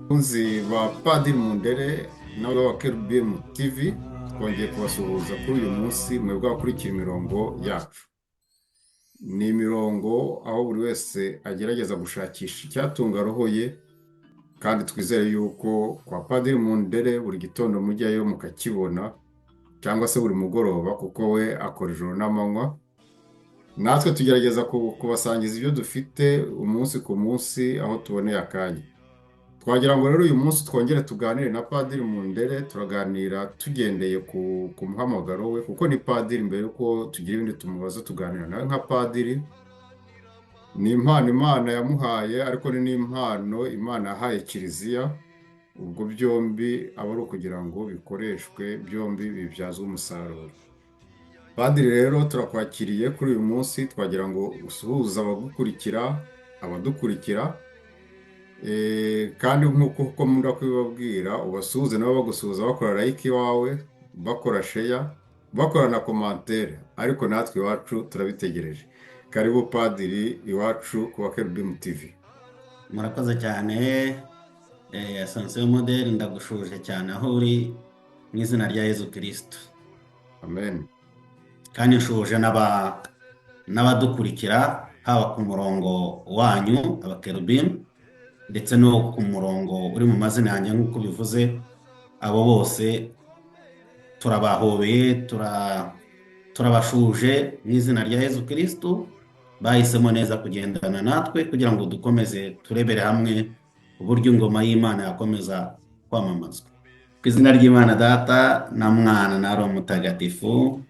Abakunzi ba Padiri Mundere n'aba Kerubimu TV, twongeye kubasuhuza kuri uyu munsi. Mwebwe abakurikira imirongo yacu, ni imirongo aho buri wese agerageza gushakisha icyatunga roho ye, kandi twizere yuko kwa Padiri Mundere buri gitondo mujyayo mukakibona, cyangwa se buri mugoroba, kuko we akora ijoro n'amanywa. Natwe tugerageza kubasangiza ibyo dufite umunsi ku munsi aho tuboneye akanya. Twagira ngo rero uyu munsi twongere tuganire na Padiri Mundere. Turaganira tugendeye ku muhamagaro we, kuko ni padiri. Mbere yuko tugira ibindi tumubaza, tuganira nawe nka padiri. Ni impano Imana yamuhaye, ariko ni n'impano Imana yahaye Kiliziya. Ubwo byombi aba ari ukugira ngo bikoreshwe byombi, bibyazwe umusaruro. Padiri rero, turakwakiriye kuri uyu munsi. Twagira ngo usuhuze abagukurikira, abadukurikira, kandi nk'uko uko nkunda kubibabwira, ubasuhuze nabo bagusuhuza bakora like iwawe, bakora share, bakora na commentaire. Ariko natwe iwacu turabitegereje. Karibu padiri, iwacu ku Bakerubimu TV. Murakoze cyane, Asansiyo Modeli. Ndagushuje cyane aho uri mu izina rya Yezu Kirisitu. Amen. Kandi nshuje n'abadukurikira, haba ku murongo wanyu Abakerubimu ndetse no ku murongo uri mu mazina yanjye nk'uko bivuze. Abo bose turabahobeye, turabashuje mu izina rya Yezu Kirisitu. Bahisemo neza kugendana natwe kugira ngo dukomeze turebere hamwe uburyo ingoma y'Imana yakomeza kwamamazwa. Ku izina ry'Imana Data na Mwana na Roho Mutagatifu.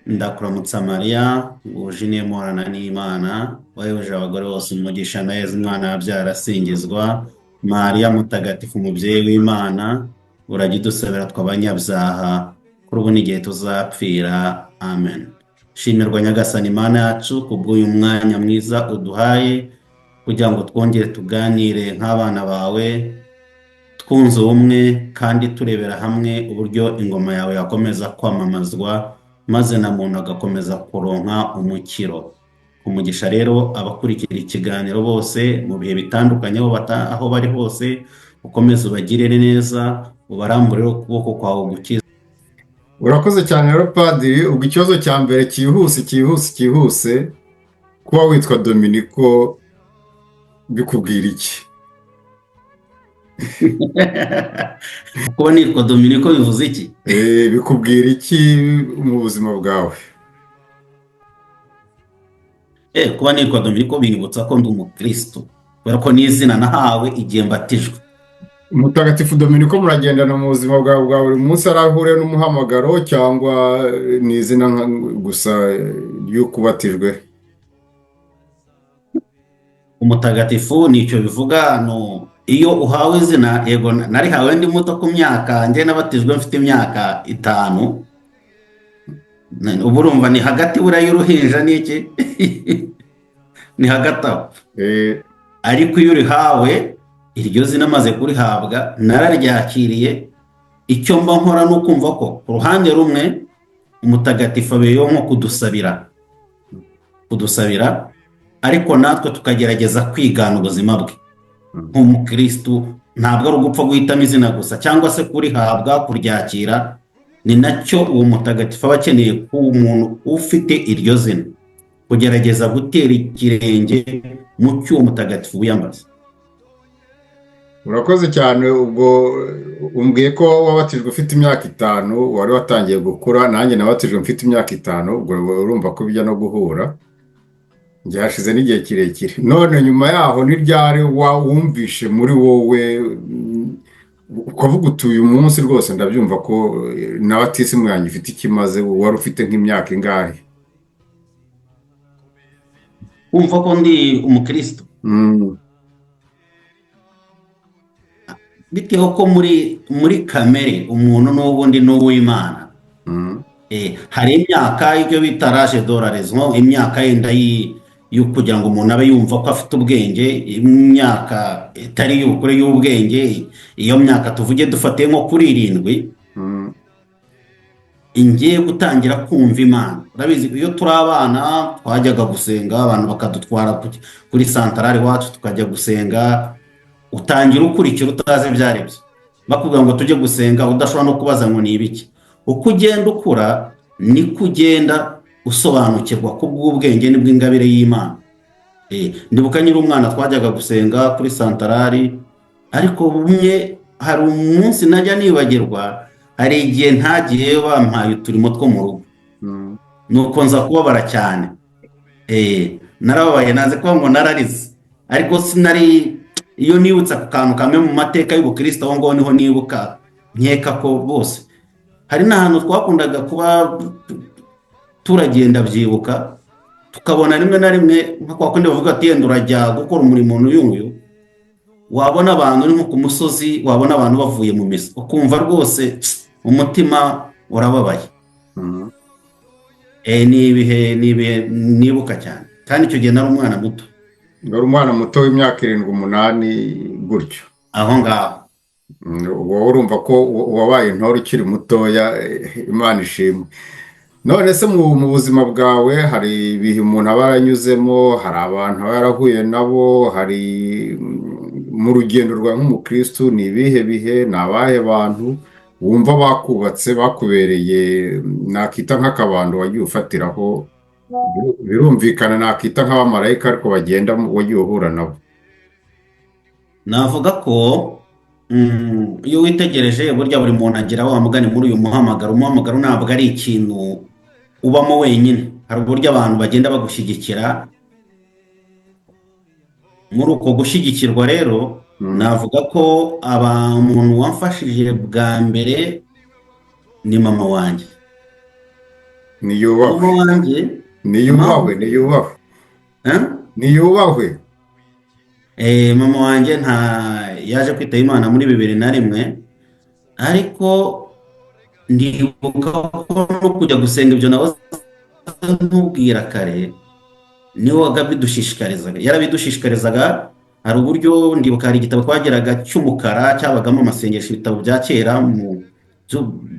Ndakuramutsa Mariya, wuje inema n'Imana, wahebuje abagore bose umugisha, na Yezu umwana wabyara asingizwa. Mariya Mutagatifu, umubyeyi w'Imana, urajya udusabira twe abanyabyaha, kuri ubu n'igihe tuzapfira. Amen. Shimirwa Nyagasani Imana yacu kubw'uyu mwanya mwiza uduhaye kugira ngo twongere tuganire nk'abana bawe twunze ubumwe, kandi turebera hamwe uburyo ingoma yawe yakomeza kwamamazwa, maze na muntu agakomeza kuronka umukiro. Umugisha rero abakurikira ikiganiro bose mu bihe bitandukanye, aho bari hose, ukomeze ubagirire neza, ubaramburire ukuboko kwawe gukiza. Urakoze cyane rero padiri. Ubwo ikibazo cya mbere cyihuse, cyihuse, cyihuse: kuba witwa Dominiko bikubwira iki? Kuba nitwa Dominiko bivuze iki? Bikubwira iki mu buzima bwawe? Kuba nitwa Dominiko binyibutsa ko ndi umukristo, kubera ko ni izina nahawe igihe mbatijwe. Mutagatifu Dominiko muragendana mu buzima bwawe bwa buri munsi, ari aho uhuriye n'umuhamagaro, cyangwa ni izina gusa ry'uko ubatijwe? Umutagatifu nicyo bivuga. No iyo uhawe izina, yego, narihawe ndi muto ku myaka, njye nabatijwe mfite imyaka 5. Ubu urumva ni hagati buriya y'uruhinja n'iki, ni hagati aho. Ariko iyo urihawe iryo zina, amaze kurihabwa nararyakiriye. Icyo mba nkora ni ukumva ko ku ruhande rumwe umutagatifu abereyeho nko kudusabira, ariko natwe tukagerageza kwigana ubuzima bwe nk'umukristu. Ntabwo ari ugupfa guhitamo izina gusa cyangwa se kurihabwa, kuryakira. Ni nacyo uwo mutagatifu aba akeneye ku muntu ufite iryo zina, kugerageza gutera ikirenge mu cy'uwo mutagatifu wiyambaza. Urakoze cyane. Ubwo umbwiye ko wabatijwe ufite imyaka 5, wari watangiye gukura. Nanjye nabatijwe mfite imyaka 5, ubwo urumva ko bijya no guhura. Njye hashize n'igihe kirekire. None nyuma yaho ni ryari wumvishe muri wowe ukavuga uti: "Uyu munsi rwose ndabyumva ko na batisimu yanjye ifite icyo imaze"? Wari ufite nk'imyaka ingahe? Wumva ko ndi umukristo? Bitewe ko muri kamere umuntu n'ubundi ni uw'Imana. Hari imyaka ibyo bita l'âge de la raison, imyaka yenda yo kugira ngo umuntu abe yumva ko afite ubwenge, imyaka itari iy'ubukure y'ubwenge. Iyo myaka tuvuge dufatiye nko kuri 7, ngiye gutangira kumva Imana. Urabizi, iyo turi abana twajyaga gusenga, abantu bakadutwara kuri santarari iwacu tukajya gusenga. Utangira ukurikira utazi ibyo ari byo, bakubwira ngo tujye gusenga, udashobora no kubaza ngo ni ibiki. Uko ugenda ukura niko ugenda usobanukirwa ku bw'ubwenge n'ubw'ingabire y'Imana. Ndibuka nkiri umwana twajyaga gusenga kuri santarari, ariko bumwe hari umunsi najya nibagirwa, hari igihe ntagiyeyo bampaye uturimo two mu rugo, nuko nza kubabara cyane. Narababaye, nanze kuba ngo nararize, ariko sinari. Iyo nibutse ako kantu kamwe mu mateka y'ubukristo, aho ngaho niho nibuka. Nkeka ko rwose hari n'ahantu twakundaga kuba turagenda, byibuka, tukabona rimwe na rimwe nka kwa kundi bavuga ati yenda urajya gukora umurimo n'uyu nguyu, wabona abantu uri nko ku musozi, wabona abantu bavuye mu misa, ukumva rwose umutima urababaye. Ni ibihe nibuka cyane, kandi icyo gihe nari umwana muto. Wari umwana muto w'imyaka 7, 8 gutyo. Aho ngaho. Wowe urumva ko wabaye intore ukiri mutoya, Imana ishimwe. None se mu buzima bwawe hari ibihe umuntu aba yaranyuzemo, hari abantu aba yarahuye nabo, hari mu rugendo rwawe nk'umukristu, ni ibihe bihe, ni abahe bantu wumva bakubatse, bakubereye nakita nk'akabando wagiye ufatiraho? Birumvikana nakita nk'abamarayika, ariko bagenda wagiye uhura nabo. Navuga ko iyo witegereje, burya buri muntu agira wa mugani muri uyu muhamagaro. Umuhamagaro ntabwo ari ikintu ubamo wenyine, hari uburyo abantu bagenda bagushyigikira. Muri uko gushyigikirwa rero, navuga ko muntu wamfashije bwa mbere ni mama wanjye. Niyubahwe. Mama wanjye. Niyubahwe, niyubahwe. Eh? Niyubahwe. Mama wanjye nta yaje kwitaba Imana muri 2001, ariko ndibuka ko no kujya gusenga, ibyo nahoze nkubwira kare, niwe wagabidushishikarizaga, yarabidushishikarizaga. Hari uburyo ndibuka, hari igitabo twageraga cy'umukara cyabagamo amasengesho, ibitabo bya kera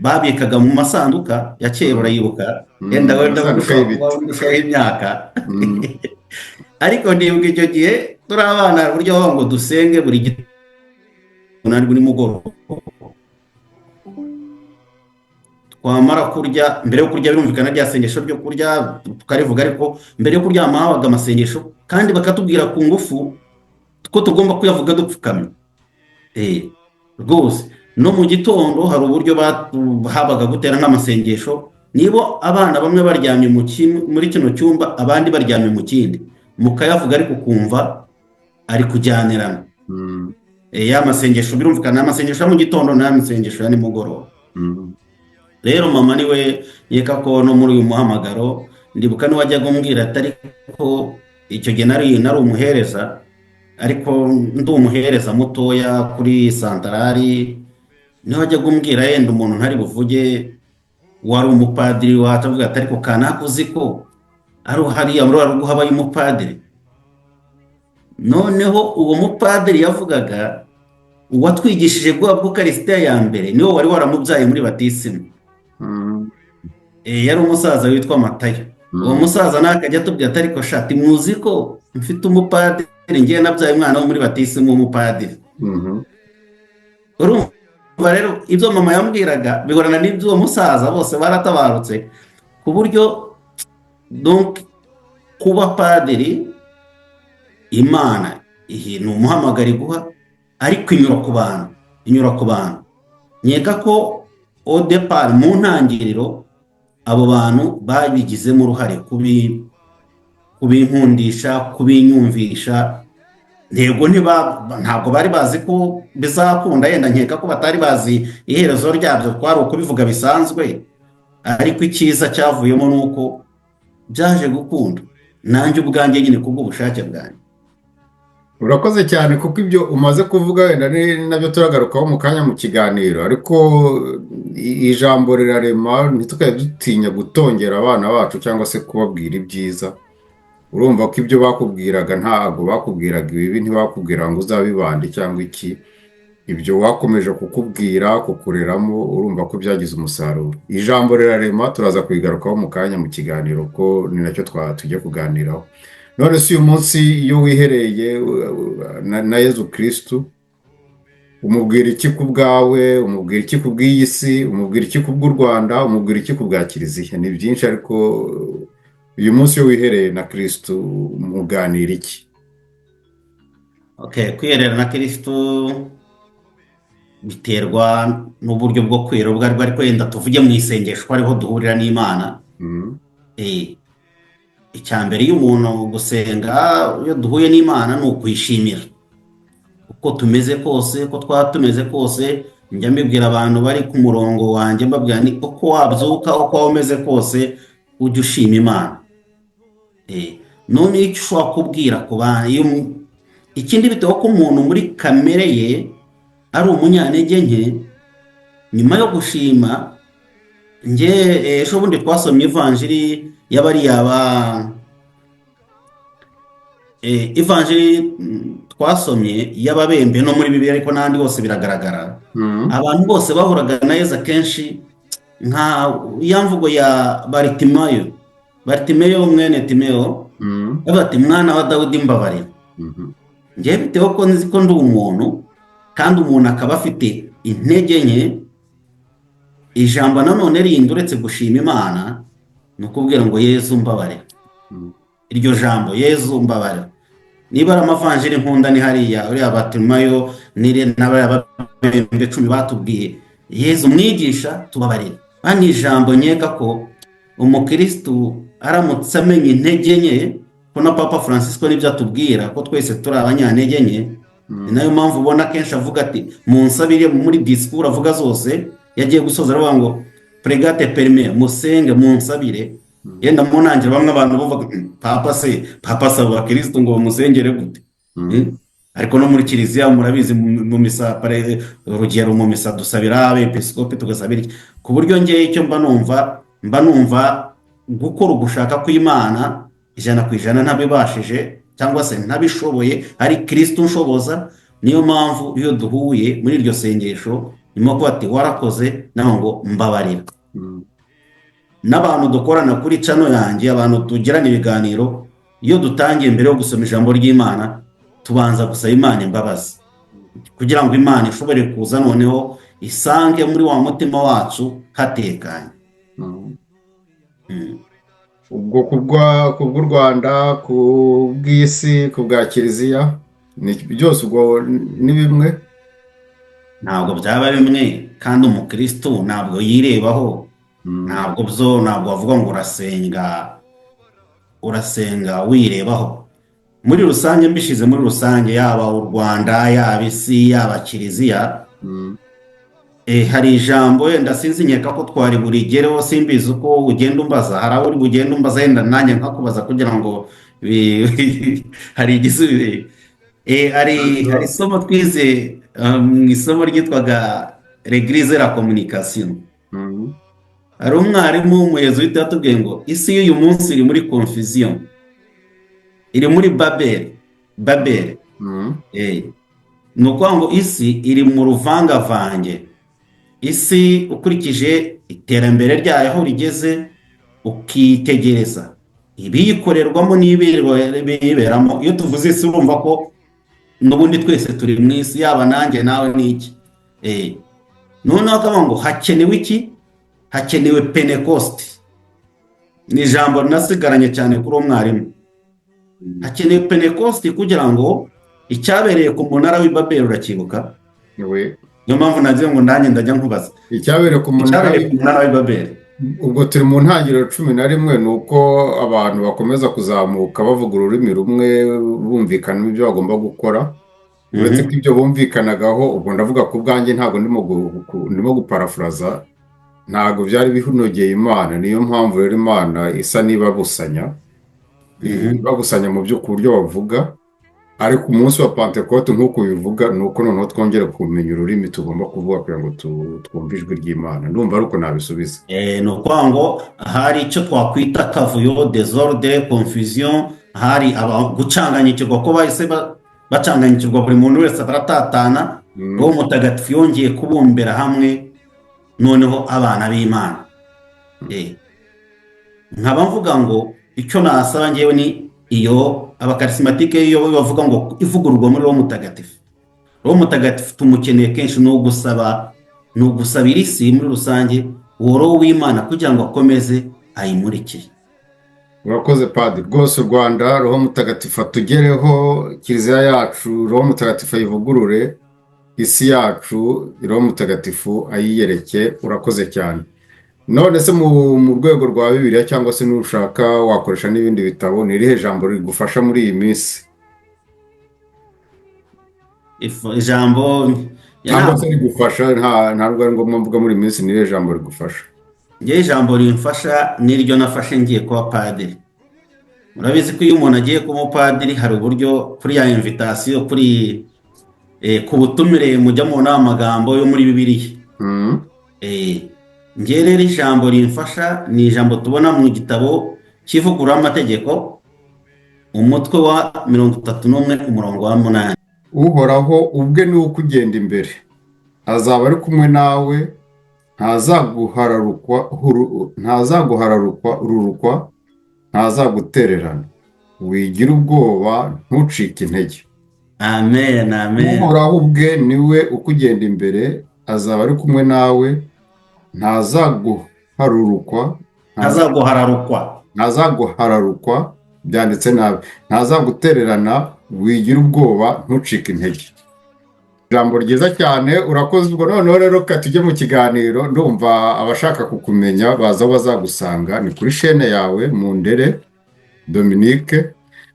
babikaga mu masanduka ya kera, urayibuka? Yenda wenda Amasanduka ushobora y'ibiti. kuba undushaho imyaka, ariko ndibuka icyo gihe turi abana, hari uburyo bavuga ngo dusenge buri gitondo nimugoroba twamara kurya. Mbere yo kurya, birumvikana, rya sengesho ryo kurya tukarivuga, ariko mbere yo kuryama habaga amasengesho, kandi bakatubwira ku ngufu ko tugomba kuyavuga dupfukamye. Rwose no mu gitondo hari uburyo habaga gutera nk'amasengesho, niba abana bamwe baryamye muri kino cyumba, abandi baryamye mu kindi, mukayavuga, ariko ukumva ari kujyanirana. Ya masengesho, birumvikana, amasengesho ya mu gitondo n'aya masengesho ya nimugoroba. Rero mama niwe nkeka ko no muri uyu muhamagaro, ndibuka niwajyaga umbwira ati, ariko icyo gihe nari umuhereza, ariko ndi umuhereza mutoya kuri santarari, niwe wajyaga umbwira, yenda umuntu ntari buvuge, wari umupadiri wacu, avuga ati ariko kanaka uzi ko ari hariya muri rugo habaye umupadiri? Noneho uwo mupadiri yavugaga, uwatwigishije guhabwa ukarisitiya ya mbere, niwe wari waramubyaye muri batisimu. Yari umusaza witwa Matayo. Uwo musaza nawe akajya atubwira ati ariko shati muzi ko mfite umupadiri, ngewe nabyaye umwana wo muri batisimu w'umupadiri? Urumva rero ibyo mama yambwiraga bihorana n'iby'uwo musaza, bose baratabarutse, ku buryo donc kuba padiri, Imana iyi ni umuhamagaro iguha, ariko inyura ku bantu, inyura ku bantu. Nkeka ko au départ, mu ntangiriro, abo bantu babigizemo uruhare kubinkundisha, kubinyumvisha. Ntego ntabwo bari bazi ko bizakunda, yenda nkeka ko batari bazi iherezo ryabyo, kwari ukubivuga bisanzwe, ariko icyiza cyavuyemo ni uko byaje gukunda nanjye ubwanjye nyine kubw'ubushake bwanjye. Urakoze cyane, kuko ibyo umaze kuvuga wenda ni nabyo turagarukaho mu kanya mu kiganiro, ariko ijambo rirarema, ntitukabe dutinya gutongera abana bacu cyangwa se kubabwira ibyiza. Urumva ko ibyo bakubwiraga, ntabwo bakubwiraga ibibi, ntibakubwira ngo uzabibande cyangwa iki. Ibyo wakomeje kukubwira, kukureramo, urumva ko byagize umusaruro. Ijambo rirarema, turaza kubigarukaho mu kanya mu kiganiro, ko ni nacyo tugiye kuganiraho. None se uyu munsi iyo wihereye na Yezu Kirisitu Umubwira iki ku bwawe? Umubwira iki ku bw'iyi si? Umubwira iki ku bw'u Rwanda? Umubwira iki ku bwa Kiliziya? Ni byinshi, ariko uyu munsi iyo wihereye na Kirisitu muganira iki? Okay, kwiherera na Kirisitu biterwa n'uburyo bwo kwera ubwo aribwo, ariko wenda tuvuge mu isengesho ko ariho duhurira n'Imana. Icya mbere, iyo umuntu gusenga, iyo duhuye n'Imana, ni ukuyishimira uko tumeze kose, uko twaba tumeze kose. Njya mbibwira abantu bari ku murongo wanjye, mbabwira ni uko wabyuka, uko waba umeze kose, ujye ushima Imana. None icyo ushobora kubwira ku bantu, ikindi, bitewe ko umuntu muri kamere ye ari umunyantege nke, nyuma yo gushima, njye ejo bundi twasomye ivanjiri y'abariya ba ivanjiri twasomye y'ababembe, no muri Bibiliya ariko n'ahandi hose biragaragara. Abantu bose bahuraga na Yezu akenshi, nka ya mvugo ya Baritimayo, Baritimeyo mwene Timeyo, bavuga ati: "Mwana wa Dawidi, mbabarira." Njyewe bitewe ko nzi ko ndi umuntu, kandi umuntu akaba afite intege nke, ijambo nanone rindi uretse gushima Imana ni ukubwira ngo: "Yezu, mbabarira." Iryo jambo "Yezu, mbabarira", niba ari amavanjiri nkunda, ni hariya uriya Batimayo n'abariya babembe 10 batubwiye: "Yezu mwigisha, tubabarire." Hano ijambo nkeka ko umukirisitu aramutse amenya intege nke, ko na Papa Francisco nibyo atubwira, ko twese turi abanyantege nke. Ni nayo mpamvu ubona akenshi avuga ati: "Munsabire." Muri disikuru avuga zose, yagiye gusoza aravuga ngo: "Pregate per me", musenge, munsabire. Yenda mu ntangiriro bamwe abantu bavuga: "Papa se, papa asaba abakirisitu ngo bamusengere gute?" Ariko no muri kiliziya murabizi, mu misa, urugero mu misa dusabira abepiskopi, tugasabira iki, ku buryo ngewe icyo mba numva gukora ugushaka kw'Imana 100% ntabibashije cyangwa se ntabishoboye, ari Kirisitu unshoboza. Niyo mpamvu iyo duhuye muri iryo sengesho nyuma kuba ati: "Warakoze", naho ngo: "Mbabarira." N'abantu dukorana kuri channel yanjye, abantu tugirana ibiganiro, iyo dutangiye, mbere yo gusoma ijambo ry'Imana, tubanza gusaba Imana imbabazi kugira ngo Imana ishobore kuza noneho isange muri wa mutima wacu hatekanye. Ubwo ku bw'u Rwanda, ku bw'isi, ku bwa kiliziya, ni byose ubwo ni bimwe? Ntabwo byaba bimwe, kandi umukristo ntabwo yirebaho. Ntabwo byo, ntabwo bavuga ngo urasenga, urasenga wirebaho. Muri rusange, mbishyize muri rusange, yaba u Rwanda, yaba isi, yaba kiliziya, hari ijambo wenda sinzi, nkeka ko twari burigereho, simbizi uko ugenda umbaza, hari aho uri bugende umbaza, yenda nanjye nkakubaza kugira ngo hari igisubizo. Hari isomo twize mu isomo ryitwaga "L'Église la communication". Hari umwarimu w'umuyezuwiti watubwiye ngo isi y'uyu munsi iri muri confusion, iri muri Babeli, Babeli. Ni ukuvuga ngo isi iri mu ruvangavange. Isi ukurikije iterambere ryayo aho rigeze, ukitegereza ibiyikorerwamo n'ibiyiberamo. Iyo tuvuze isi, urumva ko n'ubundi twese turi mu isi, yaba nanjye nawe n'iki. Noneho akavuga ngo hakenewe iki? Hakenewe Pentekoste. Ni ijambo rinasigaranye cyane kuri uwo mwarimu. Hakenewe Pentekoste kugira ngo icyabereye ku munara w'i Babeli, urakibuka? We. Niyo mpamvu nagize ngo nanjye ndajya nkubaza. Icyabereye ku munara Icyabereye ku munara w'i Babeli. Ubwo turi mu ntangiriro 11, ni uko abantu bakomeza kuzamuka bavuga ururimi rumwe, bumvikana ibyo bagomba gukora, uretse ko ibyo bumvikanagaho, ubwo ndavuga ku bwanjye, ntabwo ndimo guparafuraza, ntabwo byari binogeye Imana. Niyo mpamvu rero Imana isa n'ibabusanya, ibabusanya mu byo ku buryo bavuga. Ariko umunsi wa Pantekote, nk'uko ubivuga, ni uko noneho twongera kumenya ururimi tugomba kuvuga kugira ngo twumve ijwi ry'Imana. Ndumva ari uko nabisubiza. Ni ukuvuga ngo hari icyo twakwita akavuyo, désordre, confusion, hari gucanganyikirwa, ko bahise bacanganyikirwa, buri muntu wese baratatana. Roho Mutagatifu yongeye kubumbira hamwe noneho abana b'Imana. Nkaba mvuga ngo icyo nasaba ngewe ni iyo abakarisimatike iyo bavuga ngo ivugururwa muri Roho Mutagatifu. Roho Mutagatifu tumukeneye kenshi, ni ugusaba, ni ugusabira isi muri rusange uwo Roho w'Imana kugira ngo akomeze ayimurikire. Urakoze, Padiri. Rwose u Rwanda, Roho Mutagatifu atugereho, Kiliziya yacu Roho Mutagatifu ayivugurure, isi yacu Roho Mutagatifu ayiyereke. Urakoze cyane. None se mu rwego rwa Bibiliya, cyangwa se nushaka wakoresha n'ibindi bitabo, ni irihe jambo rigufasha muri iyi minsi? Ijambo Cyangwa se rigufasha, ntabwo ari ngombwa mvuga muri iyi minsi, ni irihe jambo rigufasha? Ngewe ijambo rimfasha niryo nafashe ngiye kuba padiri. Murabizi ko iyo umuntu agiye kuba umupadiri, hari uburyo kuri ya invitation, kuri ku butumire, mujya mubona amagambo yo muri Bibiliya. Ngewe rero ijambo rimfasha ni ijambo tubona mu gitabo cy'Ivugururamategeko, umutwe wa 31, umurongo wa 8. Uhoraho ubwe niwe ukugenda imbere, azaba ari kumwe nawe, ntazaguhararukwa rurukwa, ntazagutererana. Wigira ubwoba, ntucike intege. Amen, amen. Uhoraho ubwe niwe ukugenda imbere, azaba ari kumwe nawe, ntazaguharurukwa. Ntazaguhararukwa. Ntazaguhararukwa, byanditse nabi, ntazagutererana, wigira ubwoba, ntucike intege. Ijambo ryiza cyane, urakoze. Ubwo noneho rero reka tujye mu kiganiro. Ndumva abashaka kukumenya baza aho bazagusanga ni kuri shene yawe Mundere Dominique.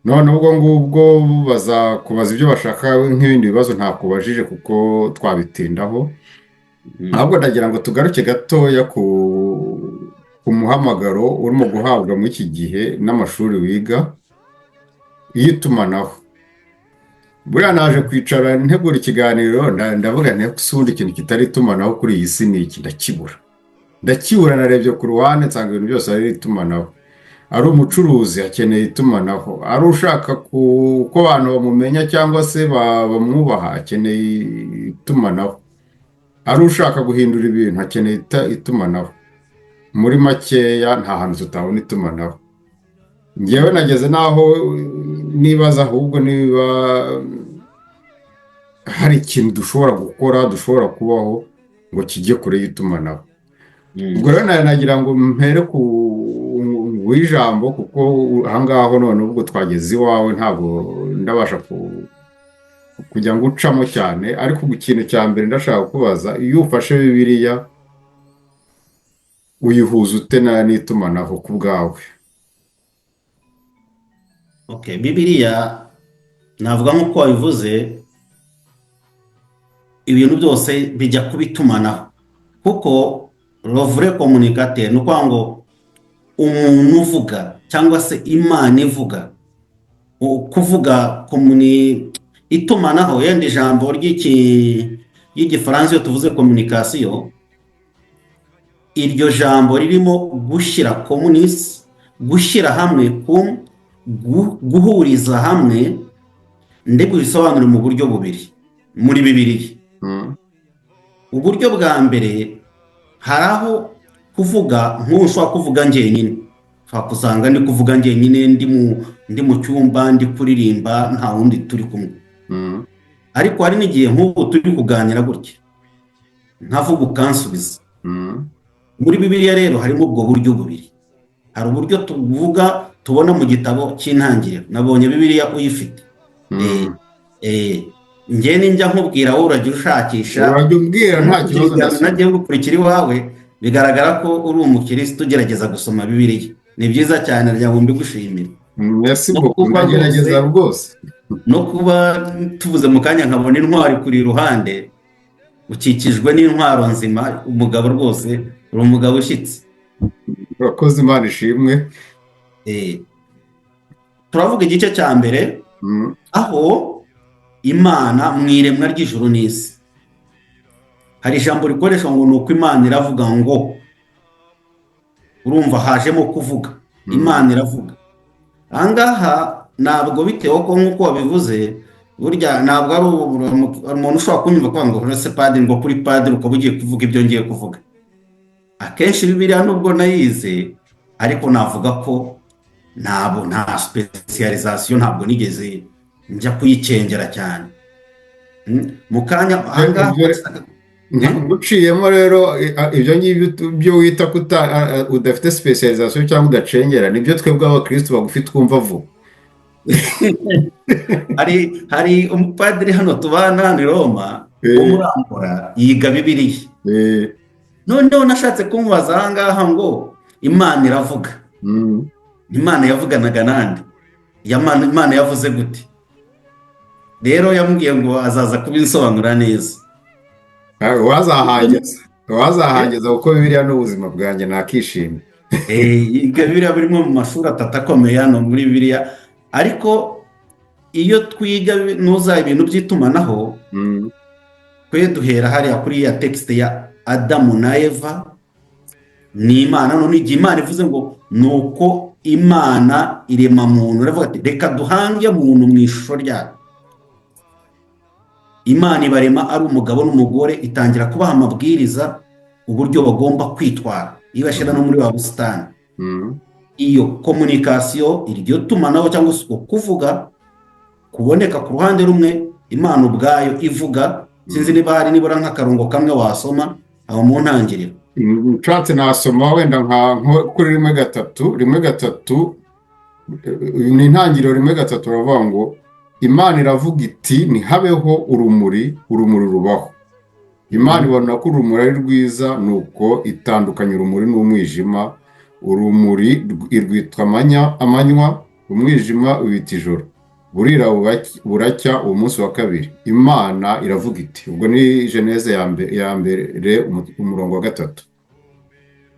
None ubwo ngubwo bazakubaza ibyo bashaka, nk'ibindi bibazo ntakubajije kuko twabitindaho. Ahubwo ndagira ngo tugaruke gatoya ku muhamagaro urimo guhabwa muri iki gihe n'amashuri wiga y'itumanaho. Buriya naje kwicara ntegura ikiganiro, ndavuga nti: "Ese ubundi ikintu kitari itumanaho kuri iyi si ni iki?" Ndakibura, ndakibura. Narebye ku ruhande nsanga ibintu byose ari itumanaho. Ari umucuruzi akeneye itumanaho, ari ushaka ko abantu bamumenya cyangwa se bamwubaha akeneye itumanaho, ari ushaka guhindura ibintu akeneye itumanaho. Muri makeya, nta hantu tutabona itumanaho. Ngewe nageze n'aho nibaza ahubwo niba hari ikintu dushobora gukora, dushobora kubaho ngo kijye kure y'itumanaho. Ubwo rero nagira ngo mpere ku ijambo, kuko ahangaho none ubwo twageze iwawe, ntabwo ndabasha kujya ngo ucamo cyane. Ariko ikintu cya mbere ndashaka kubaza: iyo ufashe Bibiliya uyihuza ute n'itumanaho ku bwawe? Okay, Bibiliya navuga nk'uko wabivuze, ibintu byose bijya kuba itumanaho, kuko le vrai communicateur, ni ukuvuga ngo umuntu uvuga cyangwa se Imana ivuga, kuvuga itumanaho. Yenda ijambo ry'Igifaransa, iyo tuvuze communication, iryo jambo ririmo gushyira, communis, gushyira hamwe, guhuriza hamwe. Ndetse bisobanura mu buryo bubiri muri Bibiliya. Uburyo bwa mbere, hari aho kuvuga, nk'ubu ushobora kuvuga njyenyine, ushobora gusanga ndi kuvuga njyenyine, ndi mu cyumba, ndi kuririmba, nta wundi turi kumwe. Ariko hari n'igihe nk'ubu turi kuganira gutya, nkavuga ukansubiza. Muri Bibiliya rero harimo ubwo buryo bubiri. Hari uburyo tuvuga tubona mu gitabo cy'Intangiriro. Nabonye Bibiliya uyifite. Njye ninjya nkubwira, wowe urajya ushakisha. Urajya umbwira, nta kibazo. Ikiganiro Ndasoma. Nagiye ngukurikira iwawe, bigaragara ko uri umukirisitu ugerageza gusoma Bibiliya. Ni byiza cyane, rya ngo mbigushimire. Merci No beaucoup. kuba Ndagerageza rwose rwose. No kuba tuvuze mu kanya nkabona intwari kuri iruhande, ukikijwe n'intwaro nzima, umugabo rwose, uri umugabo ushyitse. Urakoze, Imana ishimwe. Turavuga igice cya mbere, aho Imana mu iremwa ry'ijuru n'isi, hari ijambo rikoreshwa ngo ni uko Imana iravuga ngo, urumva hajemo kuvuga. Imana iravuga ahangaha, ntabwo bitewe ko nk'uko wabivuze, burya ntabwo ari umuntu ushobora kunyumva kuvuga ngo ese padiri, ngo kuri padiri ukaba ugiye kuvuga ibyo ngiye kuvuga. Akenshi Bibiliya nubwo nayize, ariko navuga ko ntabwo nta spécialisation, ntabwo nigeze njya kuyicengera cyane. Mu kanya ahangaha Nguciyemo rero, ibyo ngibyo byo wita ko udafite spécialisation cyangwa udacengera, nibyo twebwe abakirisitu bagufi twumva vuba. Hari umupadiri hano tubana hano i Roma wo muri Angola, yiga Bibiliya. Noneho nashatse kumubaza ahangaha ngo Imana iravuga, Imana yavuganaga nande? Imana yavuze gute? Rero yambwiye ngo azaza kubinsobanura neza. Wazahangeza, wazahangeza, kuko Bibiliya ni ubuzima bwanjye, nakishimye. Yiga Bibiliya, birimo mu mashuri atatu akomeye hano muri Bibiliya. Ariko iyo twiga nuza ibintu by'itumanaho, twe duhera hariya kuri ya texte ya Adamu na Eva ni Imana. None igihe Imana ivuze ngo ni uko Imana irema muntu, iravuga ati: "Reka duhange muntu mu ishusho ryayo." Imana ibarema ari umugabo n'umugore, itangira kubaha amabwiriza uburyo bagomba kwitwara, ibashyira no muri wa busitani. Iyo communication, iryo tumanaho cyangwa se uko kuvuga kuboneka ku ruhande rumwe, Imana ubwayo ivuga. Sinzi niba hari nibura nk'akarongo kamwe wasoma aho mu ntangiriro. Nshatse nasoma wenda nka kuri 1:3, 1:3, ni intangiriro 1:3, baravuga ngo: "Imana iravuga iti: 'Ntihabeho urumuri.' Urumuri rubaho. Imana ibona ko urumuri ari rwiza, nuko itandukanya urumuri n'umwijima. Urumuri irwitwa amanywa, umwijima wita ijoro. Burira buracya, uwo munsi wa kabiri. Imana iravuga iti." Ubwo ni Genèse ya mbere, umurongo wa 3.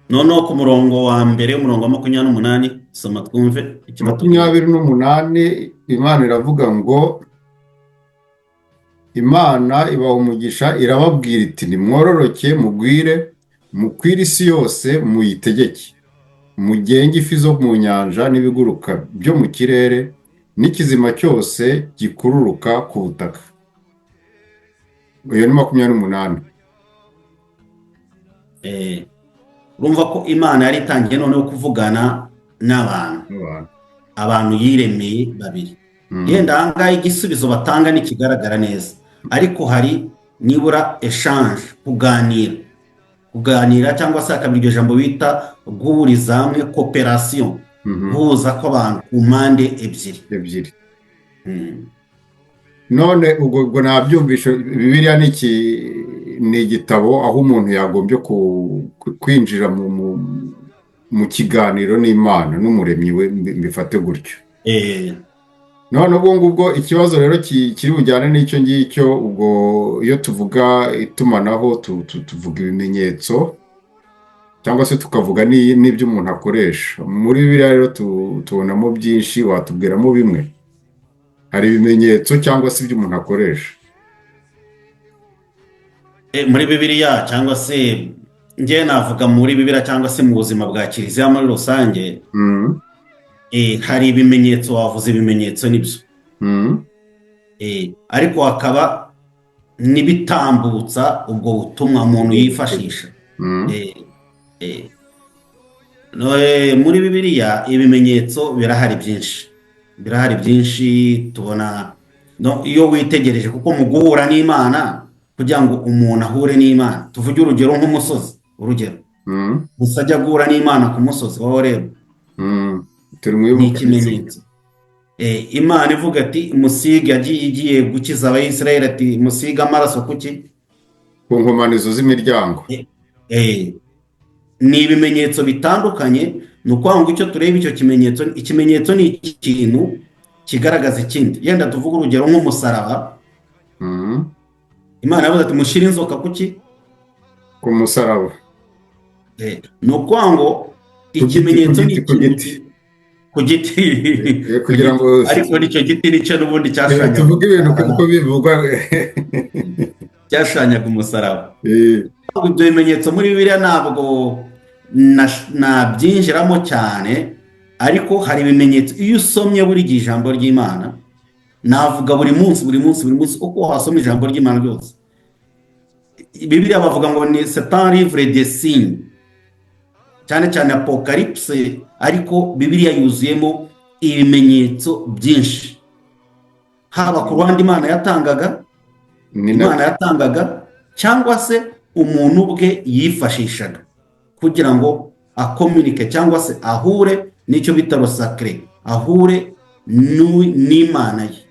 Noneho ku murongo wa mbere, umurongo wa 28, soma twumve icyo batubwira. 28, Imana iravuga ngo: "Imana ibaha umugisha, irababwira iti: 'Nimwororoke mugwire, mukwire isi yose, muyitegeke, mugenge ifi zo mu nyanja n'ibiguruka byo mu kirere n'ikizima cyose gikururuka ku butaka.'" Iyo ni 28. Urumva ko Imana yari itangiye noneho kuvugana n'abantu, n'abantu, abantu yiremeye babiri. Yenda ahangaha igisubizo batanga ntikigaragara neza, ariko hari nibura échange, kuganira, cyangwa se hakaba iryo jambo bita guhuriza hamwe, coopération, guhuza kw'abantu ku mpande ebyiri. Ebyiri. None ubwo nabyumvishe, Bibiliya ni igitabo aho umuntu yagombye kwinjira mu kiganiro n'Imana n'umuremyi we, mbifate gutyo? None ubwo ngubwo ikibazo rero kiri bujyane n'icyo ngicyo, ubwo iyo tuvuga itumanaho tuvuga ibimenyetso cyangwa se tukavuga n'ibyo umuntu akoresha. Muri Bibiliya rero tubonamo byinshi, watubwiramo bimwe? Hari ibimenyetso cyangwa se ibyo umuntu akoresha. Muri Bibiliya, cyangwa se njye navuga muri Bibiliya cyangwa se mu buzima bwa kiliziya muri rusange, hari ibimenyetso. Wavuze ibimenyetso, nibyo. Ariko hakaba n'ibitambutsa ubwo butumwa umuntu yifashisha. No, muri Bibiliya ibimenyetso birahari byinshi, birahari byinshi tubona. No, iyo witegereje, kuko mu guhura n'Imana, kugira ngo umuntu ahure n'Imana, tuvuge urugero nk'umusozi, urugero, gusa ajya guhura n'Imana ku musozi wa Horebu, Turi mu ni ivuka. ikimenyetso. Imana ivuga ati musige, yagiye igiye gukiza Abayisiraheli, ati: "Musige amaraso kuki?" Ku nkomanizo z'imiryango. Ni ibimenyetso bitandukanye. Ni ukuvuga ngo icyo tureba, icyo kimenyetso, ikimenyetso ni ikintu kigaragaza ikindi. Yenda tuvuge urugero nk'umusaraba. Imana yavuze ati: "Mushyire inzoka kuki?" Ku musaraba. Ni ukuvuga ngo Ku giti, ku ikimenyetso ni giti, ku ikintu giti. Ku giti. Kugira Ku giti. ngo Ariko nicyo giti nicyo n'ubundi cyashushanyaga tuvuge ibintu umusaraba, uko bivugwa. cyashushanyaga umusaraba. Ibyo bimenyetso muri Bibiliya ntabwo nabyinjiramo cyane, ariko hari ibimenyetso iyo usomye buri gihe ijambo ry'Imana, navuga buri munsi, buri munsi, buri munsi, uko wasoma ijambo ry'Imana ryose. Bibiliya bavuga ngo ni c'est un livre de signes, cyane cyane Apocalypse, ariko Bibiliya yuzuyemo ibimenyetso byinshi, haba ku ruhande Imana yatangaga. Ni Imana yatangaga cyangwa se umuntu ubwe yifashishaga kugira ngo akominike cyangwa se ahure n'icyo bita le sacré, ahure n'Imana ye.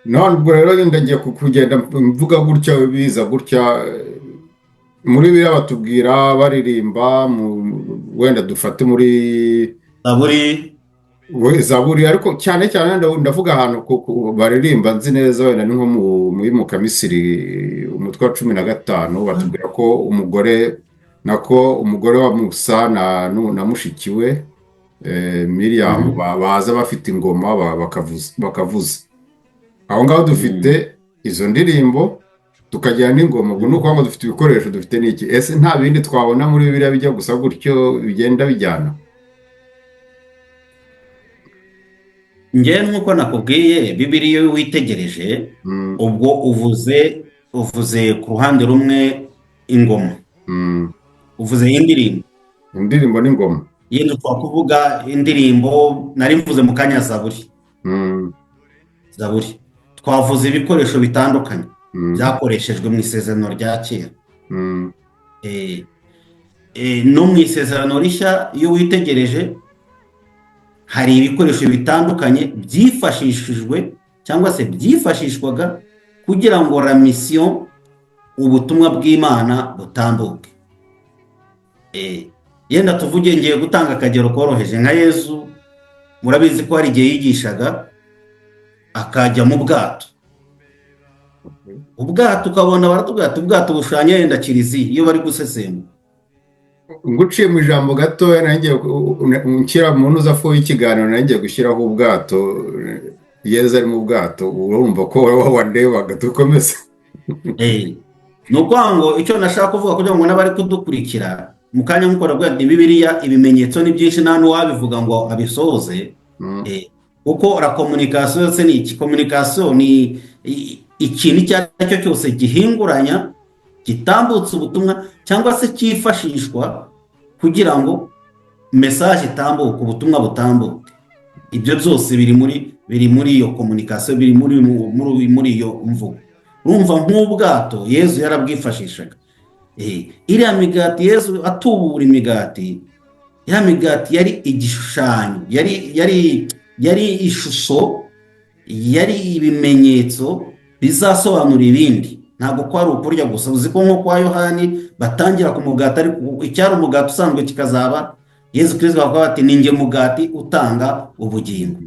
None ubwo rero ndagiye kugenda mvuga gutya, biza gutya muri biriya batubwira baririmba, wenda dufate muri Zaburi. Zaburi, ariko cyane cyane ndavuga ahantu baririmba nzi neza, wenda ni nko mu Mukamisiri, umutwe wa 15, batubwira ko umugore, nako umugore wa Musa na mushiki we Miriam baza bafite ingoma, bakavuza aho ngaho. Dufite izo ndirimbo, tukagira n'ingoma. Ubwo ni ukuvuga ngo dufite ibikoresho, dufite n'iki. Ese nta bindi twabona muri Bibiliya bijya gusa gutyo, bigenda bijyana? Njyewe nk'uko nakubwiye, Bibiliya iyo witegereje, ubwo uvuze ku ruhande rumwe ingoma, uvuze indirimbo. Indirimbo n'ingoma. Yenda ushobora kuvuga indirimbo, nari mvuze mu kanya Zaburi. Zaburi, twavuze ibikoresho bitandukanye byakoreshejwe mu Isezerano rya Kera. No mu Isezerano Rishya, iyo witegereje, hari ibikoresho bitandukanye byifashishijwe cyangwa se byifashishwaga kugira ngo la mission, ubutumwa bw'Imana butambuke. Yenda tuvuge, ngiye gutanga akagero koroheje, nka Yezu, murabizi ko hari igihe yigishaga akajya mu bwato. Ubwato ukabona baratubwira ati ubwato bushushanya yenda kiliziya, iyo bari gusesengura. Nguciye mu ijambo gatoya, nanjye nshyira mu ntuzafu y'ikiganiro, nanjye gushyiraho ubwato, Yezu ari mu bwato, urumva ko wowe wandebaga. Dukomeze. Ni ukuvuga ngo icyo nashaka kuvuga, kugira ngo n'abari kudukurikira mu kanya, nk'uko navuga nti Bibiliya ibimenyetso ni byinshi, nta n'uwabivuga ngo abisohoze. Kuko la communication se ni iki? Communication ni ikintu icyo ari cyo cyose gihinguranya, gitambutsa ubutumwa cyangwa se cyifashishwa kugira ngo message itambuke, ubutumwa butambuke. Ibyo byose biri muri iyo communication, biri muri iyo mvugo. Urumva nk'ubwato Yezu yarabwifashishaga. Iriya migati, Yezu atubura imigati, iriya migati yari igishushanyo, yari ishusho, yari ibimenyetso bizasobanura ibindi. Ntabwo kwari ukurya gusa. Uzi ko nko kwa Yohani batangira ku mugati, ariko icyari umugati usanzwe kikazaba Yezu Kirisito, bakavuga bati: "Ni njye mugati utanga ubugingo."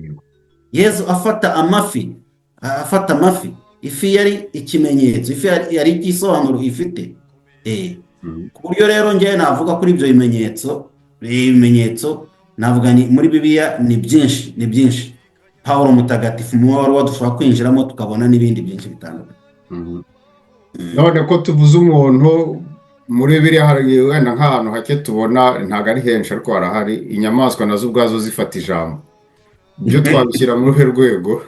Yezu afata amafi, afata amafi, ifi yari ikimenyetso, ifi yari igisobanuro ifite. Ku buryo rero njyewe navuga kuri ibyo bimenyetso, navuga ni muri Bibiliya ni byinshi, ni byinshi. Pawulo Mutagatifu mu baruwa dushobora kwinjiramo tukabona n'ibindi byinshi bitandukanye. None ko tuvuze umuntu, muri Bibiliya hari wenda nk'ahantu hake tubona, ntabwo ari henshi ariko harahari, inyamaswa nazo ubwazo zifata ijambo, ibyo twabishyira muri uruhe rwego?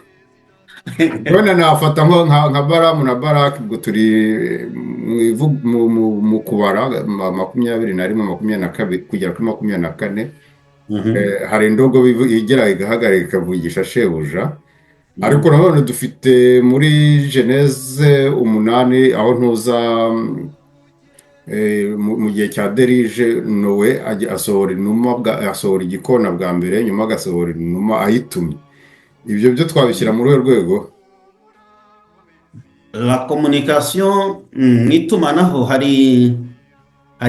Wenda nafata nka Baramu na Baraki, ubwo turi mu Kubara 21, 22 kugera kuri 24. Hari indogobe igera igahagarara ikavugisha shebuja. Ariko nanone dufite muri Genèse 8, aho ntuza mu gihe cya déluge, Nowe asohora inuma, asohora igikona bwa mbere, nyuma agasohora inuma ayitumye. Ibyo byo twabishyira muri urwo rwego? La communication, mu itumanaho, hari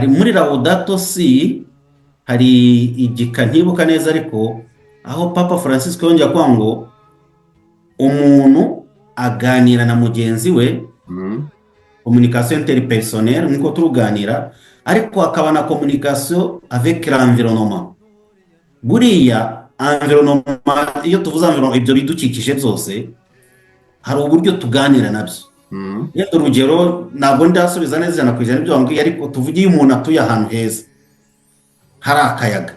muri Laudato Si, hari igika ntibuka neza, ariko aho Papa Francisco yongeye kuvuga ngo umuntu aganira na mugenzi we, communication interpersonnelle nk'uko turuganira, ariko hakaba na communication avec l'environnement. Buriya environnement, iyo tuvuze environnement, ibyo bidukikije byose, hari uburyo tuganira nabyo. Yenda urugero, ntabwo ndasubiza neza 100% ibyo wambwiye, ariko tuvuge iyo umuntu atuye ahantu heza hari akayaga,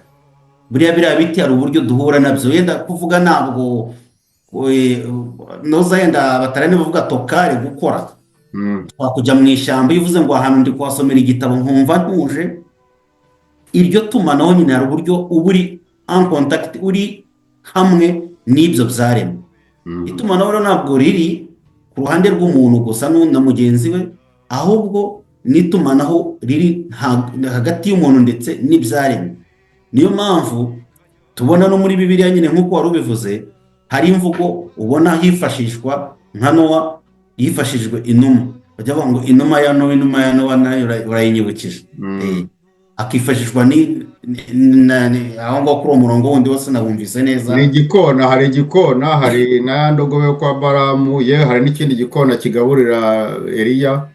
buriya biriya biti hari uburyo duhura nabyo. Yenda kuvuga ntabwo noza, yenda batarani bavuga tokare gukora, twakujya mu ishyamba, iyo uvuze ngo ahantu ndi kuhasomera igitabo nkumva ntuje, iryo tumanaho nyine hari uburyo uba uri en contact, uri hamwe n'ibyo byaremwe. Itumanaho rero ntabwo riri ku ruhande rw'umuntu gusa na mugenzi we, ahubwo n'itumanaho riri hagati y'umuntu ndetse n'ibyaremwe. Niyo mpamvu tubona no muri Bibiliya nyine, nk'uko wari ubivuze, hari imvugo ubona hifashishwa nka Nowa, yifashishijwe inuma. Bajya bavuga ngo inuma ya Nowa, inuma ya Nowa nayo urayinyibukije. Akifashishwa aho ngaho kuri uwo murongo wundi wose nawumvise neza. Ni igikona, hari igikona, hari na ya ndogobe yo kwa Baramu, yewe hari n'ikindi gikona kigaburira Eliya.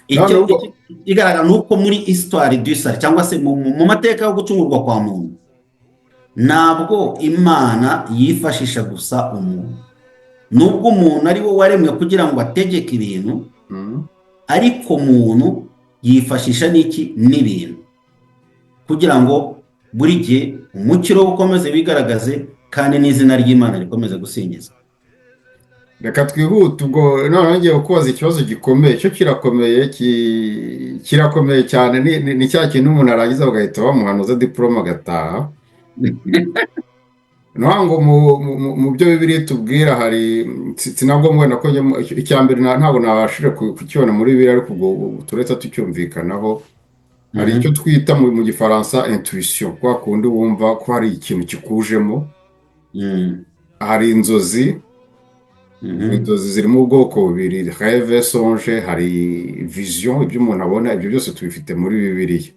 Icyo None ubwo igaragara ni uko muri histoire du salut, cyangwa se mu mateka yo gucungurwa kwa muntu, ntabwo Imana yifashisha gusa umuntu. Nubwo umuntu ari we waremwe kugira ngo ategeke ibintu, ariko umuntu yifashisha n'iki? N'ibintu, kugira ngo buri gihe umukiro ukomeze wigaragaze kandi n'izina ry'Imana rikomeze gusingizwa. Reka twihute. Ubwo noneho ngiye kukubaza ikibazo gikomeye, cyo kirakomeye, kirakomeye cyane. Ni cya kintu umuntu arangiza bagahita bamuhanuza diporome agataha. Ni ukuvuga ngo mu byo Bibiliya itubwira hari sinabwo mbona ko icya mbere ntabwo nabashije kukibona muri Bibiliya, ariko ubwo turetse tucyumvikanaho. Hari icyo twita mu Gifaransa intuition, kwa kundi wumva ko hari ikintu kikujemo. Hari inzozi. Inzozi zirimo ubwoko bubiri: rêve, songe, hari vision, ibyo umuntu abona. Ibyo byose tubifite muri Bibiliya.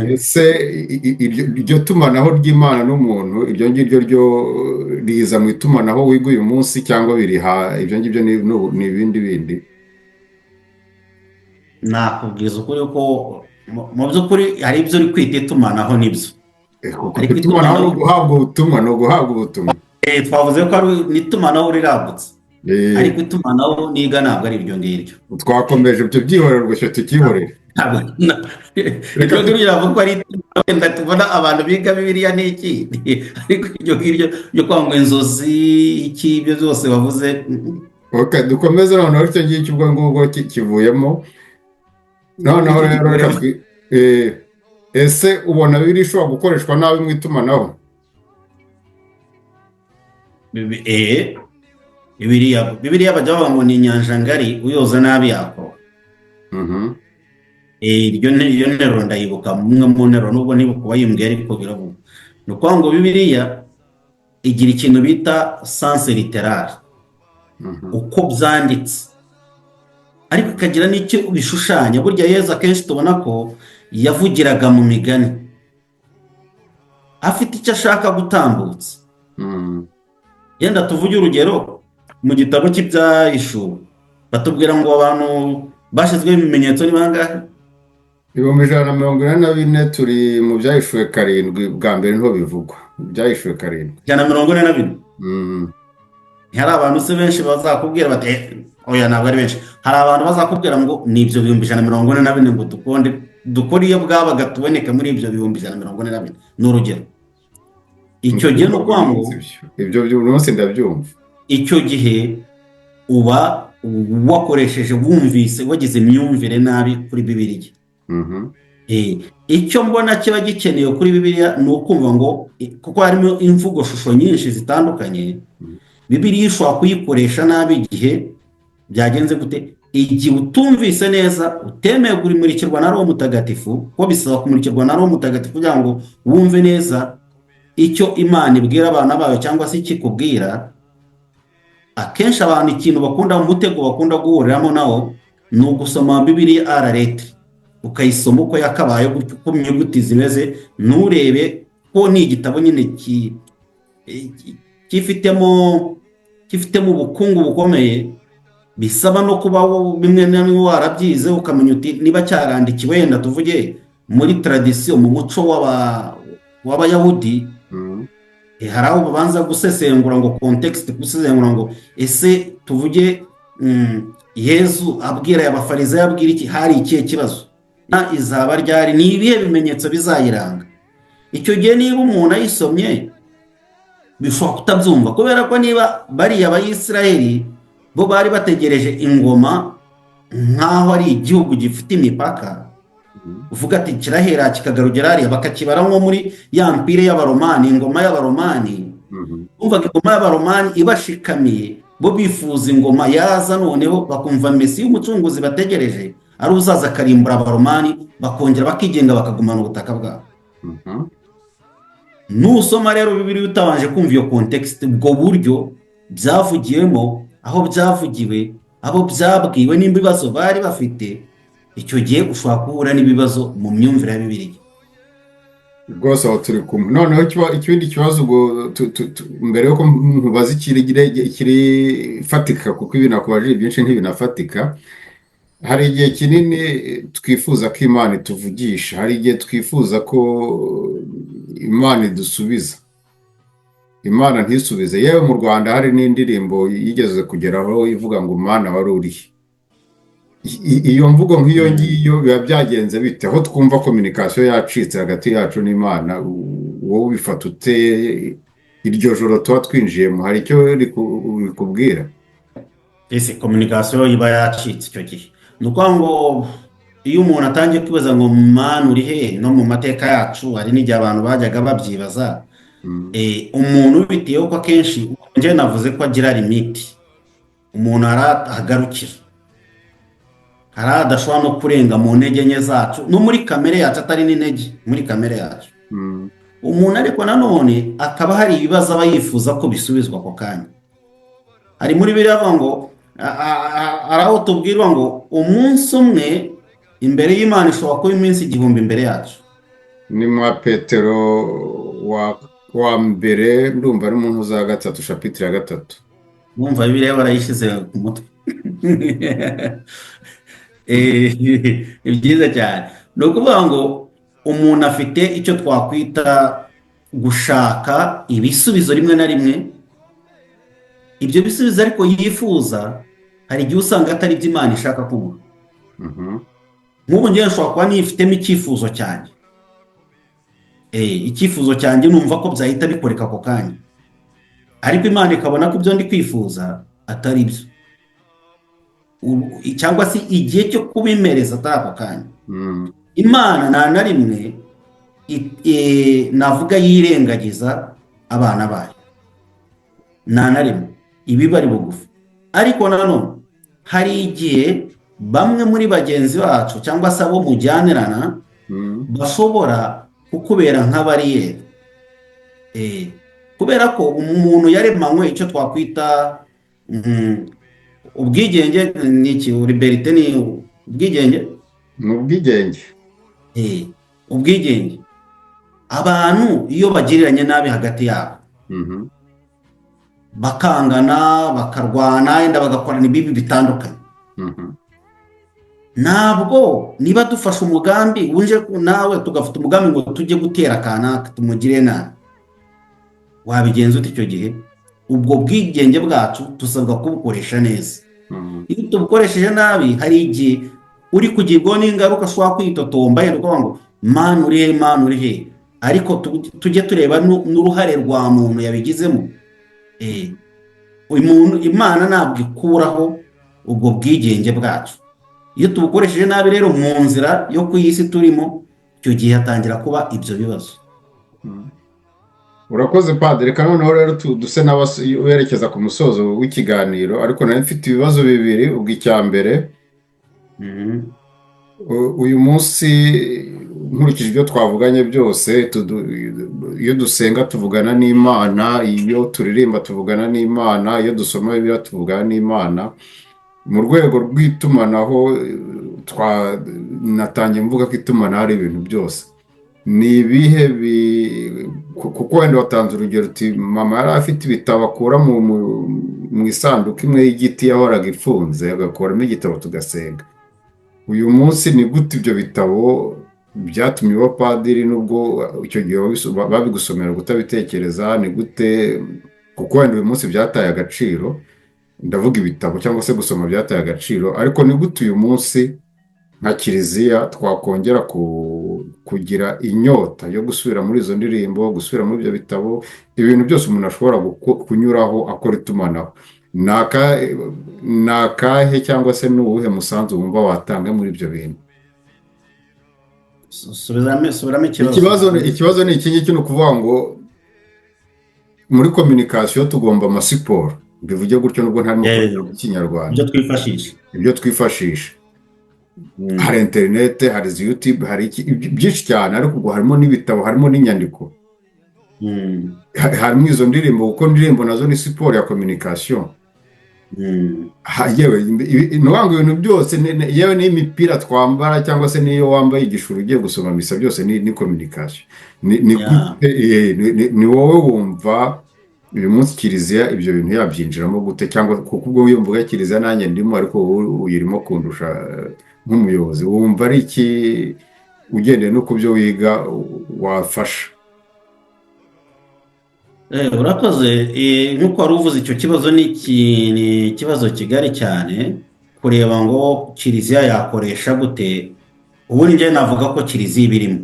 Ese iryo tumanaho ry'Imana n'umuntu, iryo ngiryo ryo riza mu itumanaho wiga uyu munsi, cyangwa biri ha ibyo ngibyo ni ibindi bindi? Nakubwiza ukuri ko mu by'ukuri hari ibyo uri kwita itumanaho, nibyo. Kuko Ariko itumanaho ni itumanaho uguhabwa ubutumwa, ni uguhabwa ubutumwa. Twavuze ko ari n'itumanaho riragutse, ariko itumanaho niga ntabwo ari iryo ngiryo. Twakomeje ibyo, byihorere, icyo tukihorere. Ntabwo Reka iryo ngiryo navuga ko ari itumanaho, wenda tubona abantu biga Bibiliya n'iki, ariko iryo ngiryo ryo kwanga inzozi iki, ibyo byose wavuze. Okay, dukomeze noneho. Icyo ngicyo ubwo ngubwo kivuyemo noneho. Icyo Rero reka kivuyemo. Ese ubona Bibiliya ishobora gukoreshwa nabi mu itumanaho? Bibiliya bajya bavuga ngo ni inyanja ngari, uyoza nabi yakora. Iyo nteruro ndayibuka, mumwe mu nteruro, nubwo ntibuka uwayimbwiye, ariko biravuga. Ni ukuvuga ngo Bibiliya igira ikintu bita sens littéral, uko byanditse, ariko ikagira n'icyo bishushanya. Burya Yezu akenshi tubona ko yavugiraga mu migani afite icyo ashaka gutambutsa. Yenda tuvuge urugero, mu gitabo cy'Ibyahishuwe batubwira ngo abantu bashyizweho ibimenyetso ni bangahe? 144,000. Turi mu Byahishuwe 7 bwa mbere niho bivugwa, mu Byahishuwe 7. 144. Ntihari abantu se benshi bazakubwira bati: "Oya, ntabwo ari benshi." Hari abantu bazakubwira ngo ni ibyo 144,000, ngo dukonde dukore iyo bwabaga tuboneke muri ibyo 144,000. Ni urugero. Icyo gihe ni ukuvuga ngo Ibyo buri munsi ndabyumva. Icyo gihe uba wakoresheje, wumvise, wagize imyumvire nabi kuri Bibiliya. Icyo mbona kiba gikenewe kuri Bibiliya ni ukumva ngo kuko harimo imvugo shusho nyinshi zitandukanye, Bibiliya ishobora kuyikoresha nabi igihe byagenze gute? Igihe utumvise neza, utemeye kumurikirwa na Roho Mutagatifu, kuko bisaba kumurikirwa na Roho Mutagatifu kugira ngo wumve neza icyo Imana ibwira abana bayo cyangwa se ikikubwira. Akenshi abantu ikintu bakunda, umutego bakunda guhuriramo nawo, ni ugusoma Bibiliya à la lettre, ukayisoma uko yakabaye gutyo, uko inyuguti zimeze, nturebe ko ni igitabo nyine cyifitemo ubukungu bukomeye, bisaba no kuba bimwe na bimwe warabyize, ukamenya uti niba cyarandikiwe, wenda tuvuge muri tradition, mu muco w'Abayahudi. Hari aho babanza gusesengura ngo contexte, gusesengura ngo ese tuvuge Yezu abwira Abafarizayo abwira iki? Hari ikihe kibazo? Na izaba ryari? Ni ibihe bimenyetso bizayiranga? Icyo gihe niba umuntu ayisomye bishobora kutabyumva, kubera ko niba bariya Abayisiraheli bo bari bategereje ingoma nk'aho ari igihugu gifite imipaka, uvuga ati kirahera kikagarukira hariya, bakakibara nko muri ya empire y'Abaromani, ingoma y'Abaromani. Bumvaga ingoma y'Abaromani ibashikamiye, bo bifuza ingoma yaza noneho bakumva Mesiya umucunguzi bategereje ari uzaza akarimbura Abaromani, bakongera bakigenga, bakagumana ubutaka bwabo. Nusoma rero Bibiliya utabanje kumva iyo context, ubwo buryo byavugiwemo, aho byavugiwe, abo byabwiwe n'ibibazo bari bafite, icyo gihe ushobora guhura n'ibibazo mu myumvire ya Bibiliya. Rwose aho turi kumwe. Noneho ikindi kibazo ubwo mbere yuko nkubaza ikiri fatika, kuko ibi nakubajije byinshi ntibinafatika. Hari igihe kinini twifuza ko Imana ituvugisha, hari igihe twifuza ko Imana idusubiza, Imana ntisubize. Yewe, mu Rwanda hari n'indirimbo yigeze kugeraho ivuga ngo "Mana wari urihe?" Iyo mvugo nk'iyo ngiyo biba byagenze bite, aho twumva communication yacitse hagati yacu n'Imana? Wowe ubifata ute? Iryo joro tuba twinjiyemo, hari icyo rikubwira? Ese communication iba yacitse icyo gihe? Ni ukuvuga ngo iyo umuntu atangiye kwibaza ngo "Mana uri hehe?", no mu mateka yacu hari n'igihe abantu bajyaga babyibaza. Umuntu bitewe ko akenshi njyewe navuze ko agira limite, umuntu hari ahagarukira, hari aho adashobora no kurenga mu ntege nke zacu no muri kamere yacu, atari n'intege, muri kamere yacu. Umuntu ariko nanone akaba hari ibibazo aba yifuza ko bisubizwa ako kanya. Hari muri biriya avuga ngo hari aho tubwirwa ngo umunsi umwe imbere y'Imana ishobora kuba iminsi 1000 imbere yacu. Ni mwa Petero wa mbere, ndumva ari mu ntuza ya gatatu, chapitre ya gatatu. Wumva Bibiliya warayishyize ku mutwe. Ni byiza cyane. Ni ukuvuga ngo umuntu afite icyo twakwita gushaka ibisubizo rimwe na rimwe. Ibyo bisubizo ariko yifuza, hari igihe usanga atari ibyo Imana ishaka kumuha. Nk'ubu ngewe nshobora kuba nifitemo icyifuzo cyanjye, icyifuzo cyanjye numva ko byahita bikoreka ako kanya, ariko Imana ikabona ko ibyo ndi kwifuza atari byo, cyangwa se igihe cyo kubimereza atari ako kanya. Imana nta na rimwe navuga yirengagiza abana bayo, nta na rimwe, ibiba ari bugufi. Ariko nanone hari igihe bamwe muri bagenzi bacu cyangwa se abo mujyanirana bashobora kukubera nka barrière, kubera ko umuntu yaremanywe icyo twakwita ubwigenge. Ni iki? Liberté ni ubwigenge. Ni ubwigenge. Ubwigenge. Abantu iyo bagiriranye nabi hagati yabo, bakangana, bakarwana, yenda bagakorana ibibi bitandukanye, ntabwo niba dufashe umugambi wuje nawe, tugafata umugambi ngo tujye gutera kanaka tumugire nabi, wabigenza ute icyo gihe? Ubwo bwigenge bwacu tusabwa kubukoresha neza. Iyo tubukoresheje nabi, hari igihe uri kugirwaho n'ingaruka ushobora kwitotomba, yenda ukavuga ngo "Mana uri he? Mana uri he?" Ariko tujye tureba n'uruhare rwa muntu yabigizemo. Uyu muntu, Imana ntabwo ikuraho ubwo bwigenge bwacu. Iyo tubukoresheje nabi rero mu nzira yo ku isi turimo, icyo gihe hatangira kuba ibyo bibazo. Urakoze, padiri. Reka noneho rero duse n'aberekeza ku musozo w'ikiganiro, ariko nari mfite ibibazo bibiri. Ubwo icya mbere, uyu munsi nkurikije ibyo twavuganye byose, iyo dusenga tuvugana n'Imana, iyo turirimba tuvugana n'Imana, iyo dusoma Bibiliya tuvugana n'Imana. Mu rwego rw'itumanaho, natangiye mvuga ko itumanaho ari ibintu byose. Ni ibihe kuko wenda watanze urugero uti mama yari afite ibitabo akura mu isanduku imwe y'igiti yahoraga ifunze, agakuramo igitabo tugasenga. Uyu munsi ni gute ibyo bitabo byatumye uba padiri, nubwo icyo gihe babigusomera kutabitekereza? Ni gute, kuko wenda uyu munsi byataye agaciro, ndavuga ibitabo cyangwa se gusoma byataye agaciro, ariko ni gute uyu munsi nka kiliziya twakongera kugira inyota yo gusubira muri izo ndirimbo, gusubira muri ibyo bitabo, ibintu byose umuntu ashobora kunyuraho akora itumanaho? Ni akahe cyangwa se ni uwuhe musanzu wumva watanga muri ibyo bintu? Subiramo ikibazo. Ikibazo ni iki ngiki, ni ukuvuga ngo Muri communication tugomba amasupports, mbivuge gutyo nubwo ntarimo kuvuga mu Kinyarwanda. Ibyo twifashisha. Ibyo twifashisha. Hari interinete, hari izi YouTube, hari iki, byinshi cyane, ariko ubwo harimo n'ibitabo, harimo n'inyandiko, harimo izo ndirimbo, kuko indirimbo nazo ni support ya communication. Yewe, ni ukuvuga ngo ibintu byose, yewe n'imipira twambara cyangwa se n'iyo wambaye igishura ugiye gusoma misa, byose ni communication. Ni gute, ni wowe wumva uyu munsi Kiliziya ibyo bintu yabyinjiramo gute? Cyangwa kuko ubwo iyo mvuga Kiliziya nanjye ndimo, ariko wowe uyirimo kundusha, nk'umuyobozi, wumva ari iki ugendeye no ku byo wiga wafasha? Urakoze. Nk'uko wari uvuze, icyo kibazo ni ikibazo kigari cyane, kureba ngo Kiliziya yakoresha gute. Ubundi njye navuga ko Kiliziya ibirimo.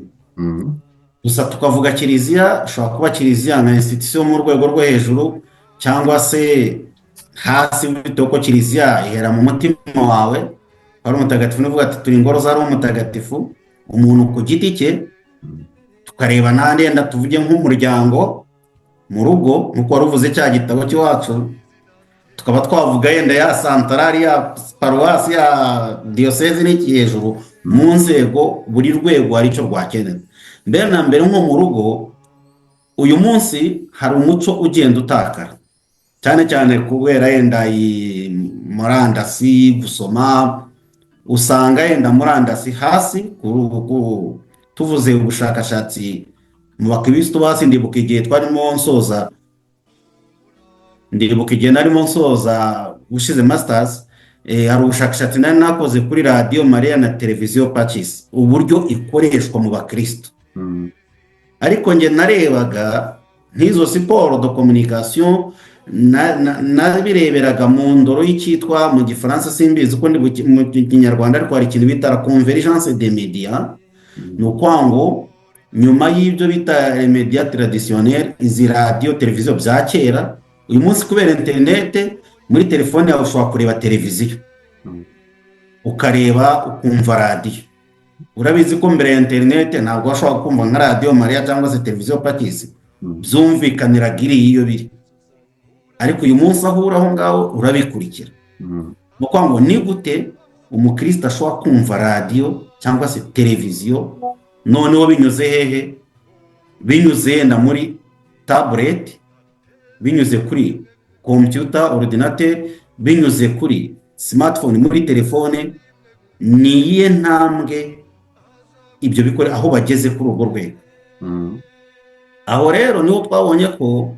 Gusa tukavuga Kiliziya, ishobora kuba Kiliziya nka institution mu rwego rwo hejuru cyangwa se hasi, bitewe ko Kiliziya ihera mu mutima wawe. Ari umutagatifu nivuga ati turi ingoro za Roho Mutagatifu, umuntu ku giti cye, tukareba n'ahandi, yenda tuvuge nk'umuryango mu rugo, nk'uko wari uvuze cya gitabo cy'iwacu, tukaba twavuga yenda ya santarari, ya paruwasi, ya diyosezi n'iki hejuru mu nzego, buri rwego hari icyo rwakenera. Mbere na mbere nko mu rugo, uyu munsi hari umuco ugenda utakara cyane cyane kubera yenda iyi murandasi. Gusoma usanga yenda murandasi hasi, tuvuze ubushakashatsi mu bakirisitu hasi, ndibuka igihe twarimo nsoza, ndibuka igihe narimo nsoza ushize masters, hari ubushakashatsi nari nakoze kuri Radiyo Mariya na Televiziyo Pacis, uburyo ikoreshwa mu bakirisitu. Ariko njye narebaga nk'izo supports de communication, nabireberaga mu ndoro y'icyitwa mu Gifaransa, simbizi uko ndi mu Kinyarwanda, ariko hari ikintu bita la convergence des médias. Ni ukuvuga ngo nyuma y'ibyo bita médias traditionnels, izi radiyo, televiziyo bya kera, uyu munsi kubera interinete, muri telefone yawe ushobora kureba televiziyo, ukareba, ukumva radiyo. Urabizi ko mbere ya interinete ntabwo washobora kumva nka Radiyo Mariya cyangwa se Televiziyo Pacis, byumvikaniraga iriya iyo biri, ariko uyu munsi aho uri aho ngaho urabikurikira. Ni ukuvuga ngo ni gute umukristo ashobora kumva radiyo cyangwa se televiziyo noneho binyuze hehe? Binyuze yenda muri tabureti, binyuze kuri kompiyuta, ordinateur, binyuze kuri smartphone, muri telefone. Ni iyihe ntambwe ibyo bikore aho bageze kuri urwo rwego? Aho rero niho twabonye ko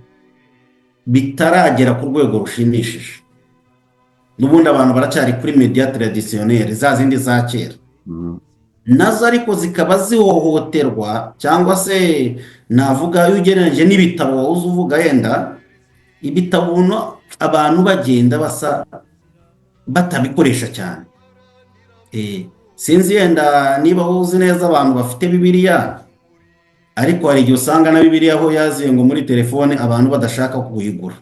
bitaragera ku rwego rushimishije. N'ubundi abantu baracyari kuri médias traditionnels, za zindi za kera, nazo ariko zikaba zihohoterwa, cyangwa se navuga iyo ugereranyije n'ibitabo wahoze uvuga, yenda ibitabo abantu bagenda basa batabikoresha cyane. Sinzi yenda niba uzi neza abantu bafite Bibiliya, ariko hari igihe usanga na Bibiliya aho yaziye ngo muri telefone, abantu badashaka kuyigura,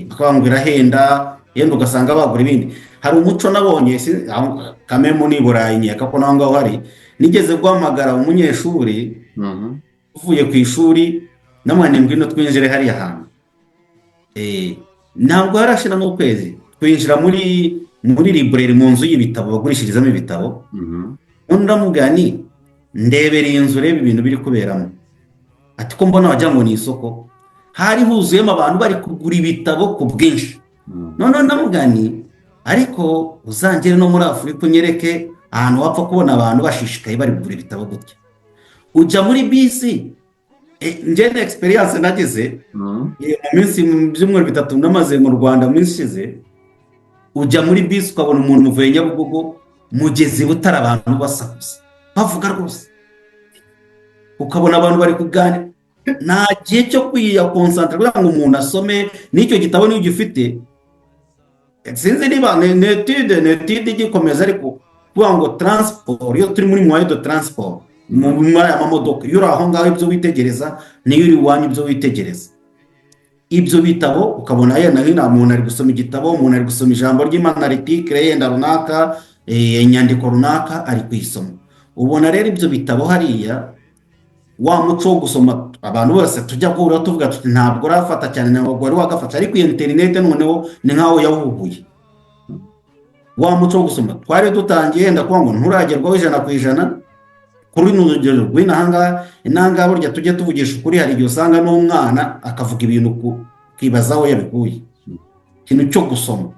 bakavuga ngo irahenda, yenda ugasanga bagura ibindi. Hari umuco nabonye kamemu ni i Burayi, nkeka ko naho ngaho hari. Nigeze guhamagara umunyeshuri uvuye ku ishuri, namwana ngwino twinjire hariya hantu. Ntabwo harashira nk'ukwezi, twinjira muri librairie, mu nzu y'ibitabo bagurishirizamo ibitabo. Undi ndamubwira ni ndebera iyi nzu, urebe ibintu biri kuberamo. Ati ko mbona wagira ngo ni isoko. Hari huzuyemo abantu bari kugura ibitabo ku bwinshi. Noneho ndamubwira ni ariko uzangere no muri Afurika unyereke ahantu wapfa kubona abantu bashishikaye bari kugura ibitabo gutya. Ujya muri bisi, njye na expérience nagize mu minsi, mu byumweru 3 namaze mu Rwanda mu minsi ishize, ujya muri bisi ukabona umuntu muvuye Nyabugogo mugeze i Butare, abantu basakuza bavuga rwose, ukabona abantu bari kuganira, nta gihe cyo kwiyakonsantara kugira ngo umuntu asome n'icyo gitabo niyo ugifite. Sinzi niba ni étude igikomeza, ariko kuvuga ngo transport, iyo turi muri moyen de transport, muri aya mamodoka, iyo uri aho ngaho ibyo witegereza, niyo uri iwanyu ibyo witegereza, ibyo bitabo ukabona yenda nk'ino umuntu ari gusoma igitabo, umuntu ari gusoma ijambo ry'Imana, article yenda runaka, inyandiko runaka ari kuyisoma. Ubona rero ibyo bitabo hariya, wa muco wo gusoma. Abantu bose tujya guhura tuvuga tuti ntabwo urafata cyane, ntabwo wari wagafata, ariko iyo interineti noneho ni nkaho yawuhuye wa muco wo gusoma twari dutangiye. Yenda kuvuga ngo nturagerwaho 100% kuri runo rugero rw'inahangaha. Inahangaha burya tujye tuvugisha ukuri, hari igihe usanga n'umwana akavuga ibintu ukibaza aho yabikuye. Ikintu cyo gusoma,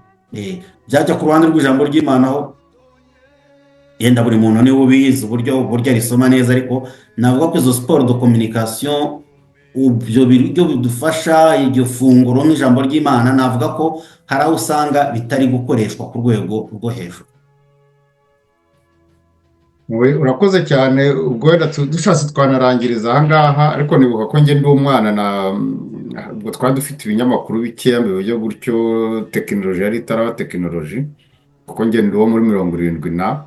byajya ku ruhande rw'ijambo ry'Imana, aho yenda buri muntu niwe ubizi uburyo arisoma neza, ariko navuga ko izo siporo de communication, ibyo biryo bidufasha, iryo funguro nk'ijambo ry'Imana, navuga ko hari aho usanga bitari gukoreshwa ku rwego rwo hejuru. Urakoze cyane. Ubwo wenda dushatse twanarangiriza aha ngaha, ariko nibuka ko njye ndi umwana na ubwo twari dufite ibinyamakuru bikeya mu buryo gutyo, tekinoloji yari itaraba tekinoloji, kuko njye ndi uwo muri 70 na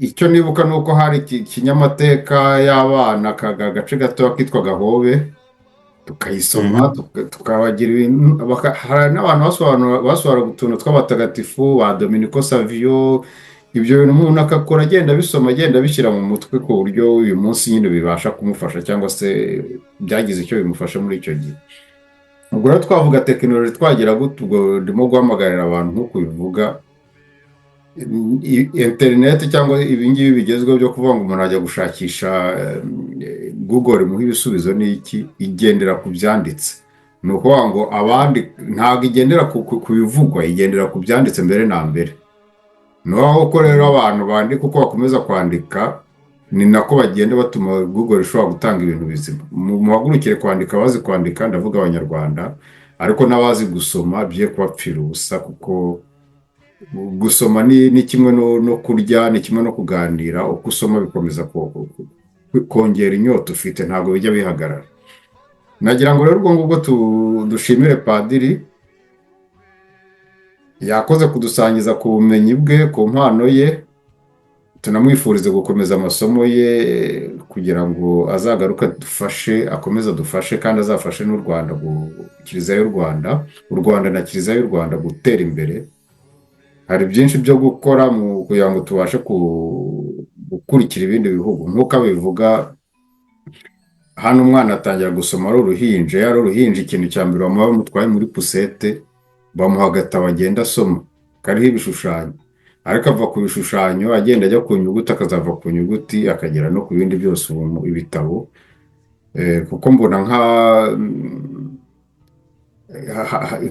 icyo nibuka ni uko hari ikinyamateka y'abana, agace gato kitwa Gahobe, tukayisoma, tukabagira ibintu, hari n'abantu basobanura utuntu tw'abatagatifu ba Dominico Savio. Ibyo bintu umuntu akakora agenda abisoma, agenda abishyira mu mutwe, ku buryo uyu munsi nyine bibasha kumufasha cyangwa se byagize icyo bimufasha muri icyo gihe. Ubwo rero twavuga tekinoloji twagira gute? Ubwo ndimo guhamagarira abantu, nk'uko ubivuga, interineti cyangwa ibingibi bigezweho byo kuvuga ngo umuntu ajya gushakisha Google imuha ibisubizo ni iki, igendera ku byanditse. Ni ukuvuga ngo abandi ntabwo igendera ku bivugwa, igendera ku byanditse mbere na mbere. Ni ko rero abantu bandika, uko bakomeza kwandika ni nako bagenda batuma Google ishobora gutanga ibintu bizima. Muhagurukire kwandika, abazi kwandika, ndavuga Abanyarwanda, ariko n'abazi gusoma bye kubapfira ubusa, kuko gusoma ni kimwe no kurya, ni kimwe no kuganira. Uko usoma bikomeza kongera inyota ufite, ntabwo bijya bihagarara. Nagira ngo rero ubwo ngubwo dushimire padiri, yakoze kudusangiza ku bumenyi bwe, ku mpano ye. Tunamwifurize gukomeza amasomo ye kugira ngo azagaruke adufashe, akomeze adufashe, kandi azafashe n'u Rwanda, Kiliziya y'u Rwanda, u Rwanda na Kiliziya y'u Rwanda gutera imbere. Hari byinshi byo gukora mu kugira ngo tubashe gukurikira ibindi bihugu. Nk'uko abivuga hano, umwana atangira gusoma ari uruhinja. Iyo ari uruhinja, ikintu cya mbere bamuha, bamutwaye muri poussette, bamuha agatabo agenda asoma kariho ibishushanyo, ariko ava ku bishushanyo agenda ajya ku nyuguti, akazava ku nyuguti akagera no ku bindi byose. Ubu ibitabo, kuko mbona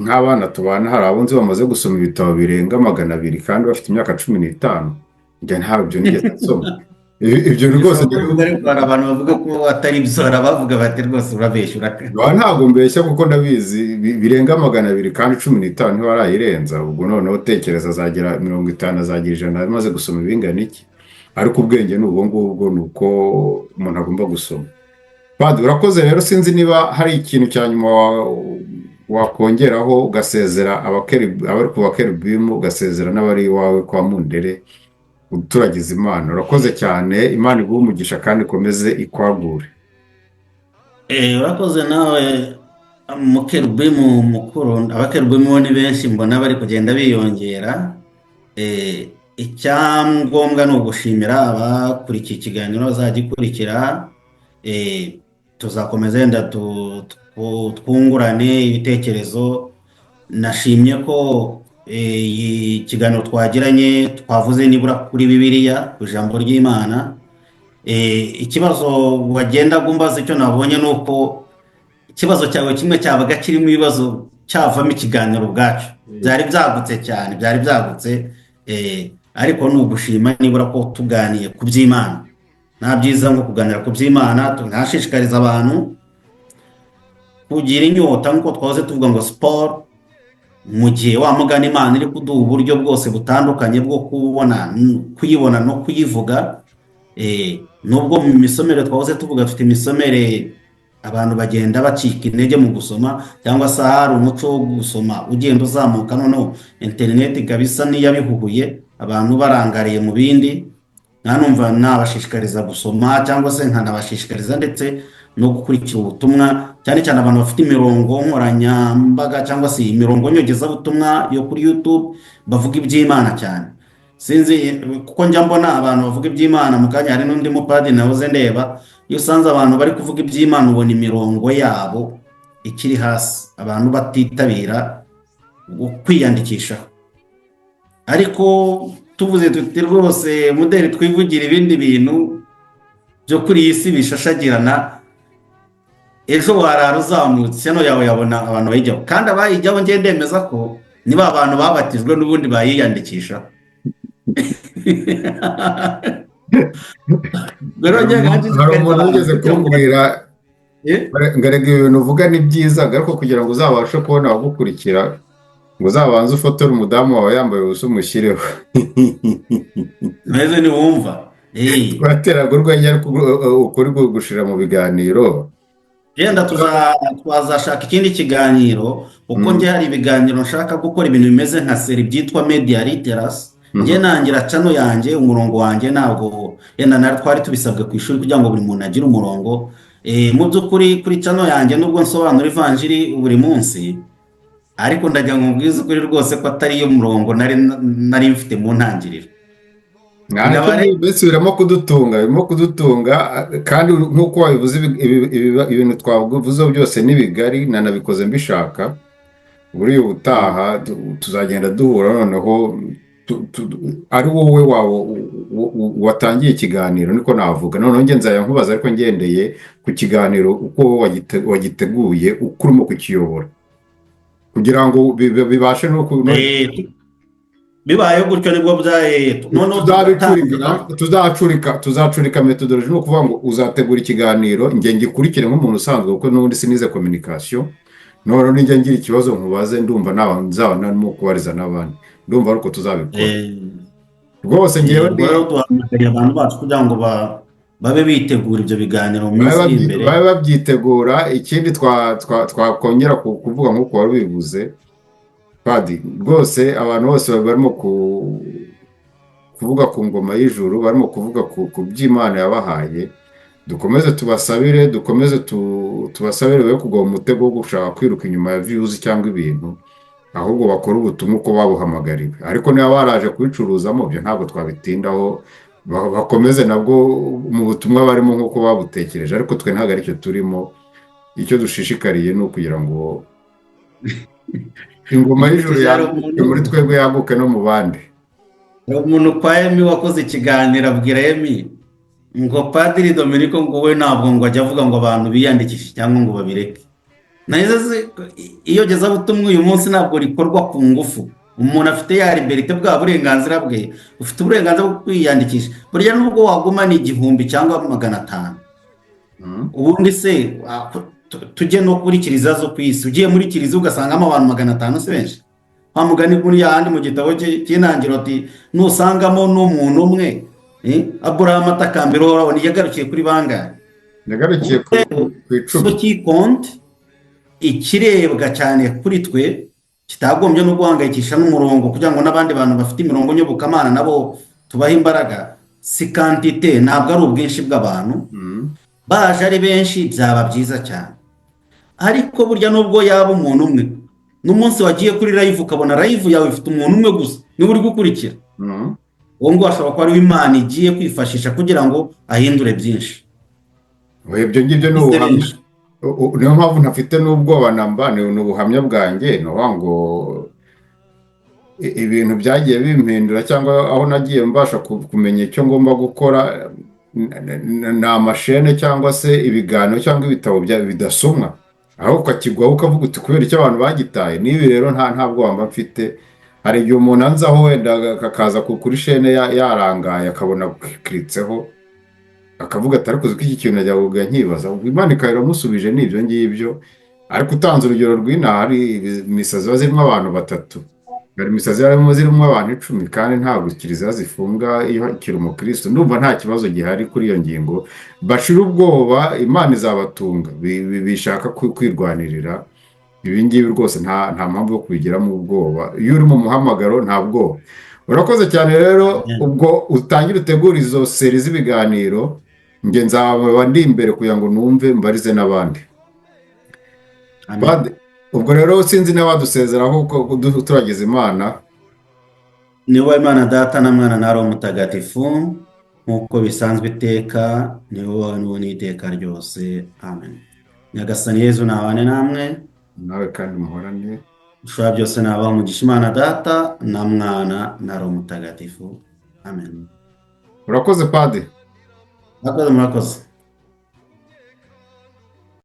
nk'abana tubana, hari abo nzi bamaze gusoma ibitabo birenga 200 kandi bafite imyaka 15. Njye ntabyo nigeze nsoma. Ibyo rwose. Ushobora kubivuga, ariko hari abantu bavuga ko atari byo, hari abavuga bati rwose urabeshya Ba, ntabwo mbeshya kuko ndabizi, birenga 200 kandi 15 ntibarayirenza. Ubwo noneho tekereza azagera 50, azagira 100 amaze gusoma ibingana iki? Ariko ubwenge ni ubwo ngubwo, ni uko umuntu agomba gusoma. Padiri, urakoze rero. Sinzi niba hari ikintu cya nyuma wakongeraho, ugasezera abari ku bakerubimu, ugasezera n'abari iwawe kwa Mundere, uturagiza Imana. Urakoze cyane, Imana iguhe umugisha kandi ikomeze ikwagure. Urakoze nawe mukerubimu mukuru. Abakerubimu bo ni benshi, mbona bari kugenda biyongera. Icyangombwa ni ugushimira abakurikiye ikiganiro, bazagikurikira. Tuzakomeza yenda twungurane ibitekerezo. Nashimye ko iyi kiganiro twagiranye twavuze nibura kuri Bibiliya, ku ijambo ry'Imana. Ikibazo wagendaga umbaza, icyo nabonye ni uko ikibazo cyawe kimwe cyabaga kirimo ibibazo cyavamo ikiganiro ubwacu. Byari byagutse cyane, byari byagutse, ariko ni ugushima nibura ko tuganiye ku by'Imana. Nta byiza nko kuganira ku by'Imana. Tunashishikariza abantu kugira inyota, nk'uko twahoze tuvuga ngo siporo, mu gihe wa mugani Imana iri kuduha uburyo bwose butandukanye bwo kubona, kuyibona no kuyivuga. Nubwo mu misomere twahoze tuvuga dufite imisomere, abantu bagenda bacika intege mu gusoma, cyangwa se hari umuco wo gusoma ugenda uzamuka, noneho interineti ikaba isa n'iyabihuhuye, abantu barangariye mu bindi. Numva nabashishikariza gusoma, cyangwa se nkanabashishikariza ndetse no gukurikira ubutumwa, cyane cyane abantu bafite imirongo nkoranyambaga cyangwa se imirongo nyogezabutumwa yo kuri YouTube bavuga iby'Imana cyane. Sinzi kuko njya mbona abantu bavuga iby'Imana mu kanya, hari n'undi mupadiri nahoze ndeba. Iyo usanze abantu bari kuvuga iby'Imana, ubona imirongo yabo ikiri hasi, abantu batitabira kwiyandikishaho. Ariko tuvuze tuti rwose muderi, twivugira ibindi bintu byo kuri iyi si bishashagirana, ejo warara uzamutse hano yawe yabona abantu bayijyaho. Kandi abayijyaho, njye ndemeza ko niba abantu babatijwe n'ubundi bayiyandikisha. Rero njye Hari nshishikariza umuntu abantu wigeze kugira ngo kumbwira Eh? ngo erega ibintu uvuga ni byiza, ariko kugira ngo uzabashe kubona abagukurikira, ngo uzabanze ufotore umudamu wawe yambaye ubusa umushyireho. Meze ntiwumva. Twateraga urwenya, ariko ukuri gushira mu biganiro. Yenda twazashaka ikindi kiganiro, kuko njye hari ibiganiro nshaka gukora, ibintu bimeze nka série byitwa media literacy. Njye nangira channel yanjye, umurongo wanjye ntabwo yenda nari twari tubisabwe ku ishuri kugira ngo buri muntu agire umurongo. Mu by'ukuri kuri channel yanjye, nubwo nsobanura ivanjiri buri munsi, ariko ndagira ngo mubwize ukuri rwose ko atari yo murongo nari mfite mu ntangiriro. Ntacyo. Ndaba Mbese birimo kudutunga, kandi nk'uko wabivuze, ibintu twavuzeho byose ni bigari, nanabikoze mbishaka. Buriya ubutaha tuzagenda duhura, noneho ari wowe wawe watangiye ikiganiro, niko navuga. Noneho njye nzajya nkubaza, ariko ngendeye ku kiganiro uko wowe wagiteguye, uko urimo kukiyobora, kugira ngo bibashe no Bibaye gutyo nibwo bya noneho tuzabiturika. Tugatangira. Tuzacurika methodology, ni ukuvuga ngo uzategura ikiganiro, njye ngikurikire nk'umuntu usanzwe, kuko n'ubundi sinize communication. Noneho nijya ngira ikibazo nkubaze, ndumva naba nzaba narimo kubariza n'abandi. Ndumva ari uko tuzabikora rwose. Ngewe Ubwo ndi rero duhamagariye abantu bacu kugira ngo babe bitegura ibyo biganiro mu babe minsi iri imbere. Babe babyitegura. Ikindi twakongera kuvuga, nk'uko wari ubivuze padi, rwose abantu bose barimo kuvuga ku ngoma y'ijuru, barimo kuvuga ku by'Imana yabahaye, dukomeze tubasabire, dukomeze tubasabire be kugwa mu mutego wo gushaka kwiruka inyuma ya views cyangwa ibintu, ahubwo bakore ubutumwa uko babuhamagariwe. Ariko niba baraje kubicuruzamo, byo ntabwo twabitindaho. Bakomeze nabwo mu butumwa barimo nk'uko babutekereje, ariko twe ntabwo aricyo turimo. Icyo dushishikariye ni ukugira ngo ingoma y'ijuru Hari yaguke umuntu muri twebwe, yaguke no mu bandi. Hari umuntu kwa Emi wakoze ikiganiro, abwira Emi ngo Padiri Dominiko ngo we ntabwo ngo ajya avuga ngo abantu biyandikishe cyangwa ngo babireke. Nahise iyogezabutumwa uyu munsi ntabwo rikorwa ku ngufu. Umuntu afite ya liberté, bwa burenganzira bwe. Ufite uburenganzira bwo kwiyandikisha, burya nubwo wagumana 1000 cyangwa 500. Ubundi se tujye no kuri kiliziya zo ku isi, ugiye muri kiliziya ugasangamo abantu 500, si benshi? Wa mugani muri yahandi mu gitabo cy'intangiriro ati nusangamo n'umuntu umwe, Aburahamu atakambira Uhoraho, ntiyagarukiye kuri bangahe? Yagarukiye ku 10. Ce qui compte, ikirebwa cyane kuri twe, kitagombye no guhangayikisha n'umurongo, kugira ngo n'abandi bantu bafite imirongo nyobokamana nabo tubahe imbaraga, si quantité, ntabwo ari ubwinshi bw'abantu. Baje ari benshi byaba byiza cyane, ariko burya nubwo yaba umuntu umwe, n'umunsi wagiye kuri live ukabona live yawe ifite umuntu umwe gusa niwe uri gukurikira, uwo nguwo ashobora kuba ariwe Imana igiye kwifashisha kugira ngo ahindure byinshi. Oya, ibyo ngibyo ni Bize ubuhamya. benshi. Niyo mpamvu ntafite n'ubwoba namba, ni ubuhamya bwanjye. Ni ukuvuga ngo ibintu byagiye bimpindura, cyangwa aho nagiye mbasha kumenya icyo ngomba gukora, ni amashene cyangwa se ibiganiro cyangwa ibitabo bidasomwa, aho ukakigwaho ukavuga uti kubera icyo abantu bagitaye n'ibi. Rero nta bwoba mba mfite. Hari igihe umuntu anzaho wenda akaza kuri shene yarangaye, akabona kiritseho, akavuga ati ariko uzi ko iki kintu najya kuvuga nkibaza, ubwo Imana ikaba iramusubije. Ni ibyo ngibyo. Ariko utanze urugero rw'inaha, hari misa ziba zirimo abantu batatu, hari misa zirimo abantu 10, kandi ntabwo kiliziya zifunga iyo ikiri umukristo. Ndumva nta kibazo gihari kuri iyo ngingo. Bashira ubwoba, Imana izabatunga. Bishaka kwirwanirira ibi ngibi rwose, nta mpamvu yo kubigiramo ubwoba. Iyo uri mu muhamagaro nta bwoba. Urakoze cyane rero. Ubwo utangire utegure izo série z'ibiganiro, njye nzaba ndi imbere kugira ngo numve, mbarize n'abandi. Amen. Ubwo rero sinzi niba wadusezeraho ko turagize Imana. Ni wowe Imana Data na Mwana na Roho Mutagatifu. Nk'uko bisanzwe iteka, ni wowe n'ubu n'iteka ryose. Amen. Nyagasani Yezu nabane namwe. Nawe kandi muhorane. Ushobora byose nabaha umugisha, Imana Data na Mwana na Roho Mutagatifu. Amen. Urakoze, padi. Murakoze, murakoze.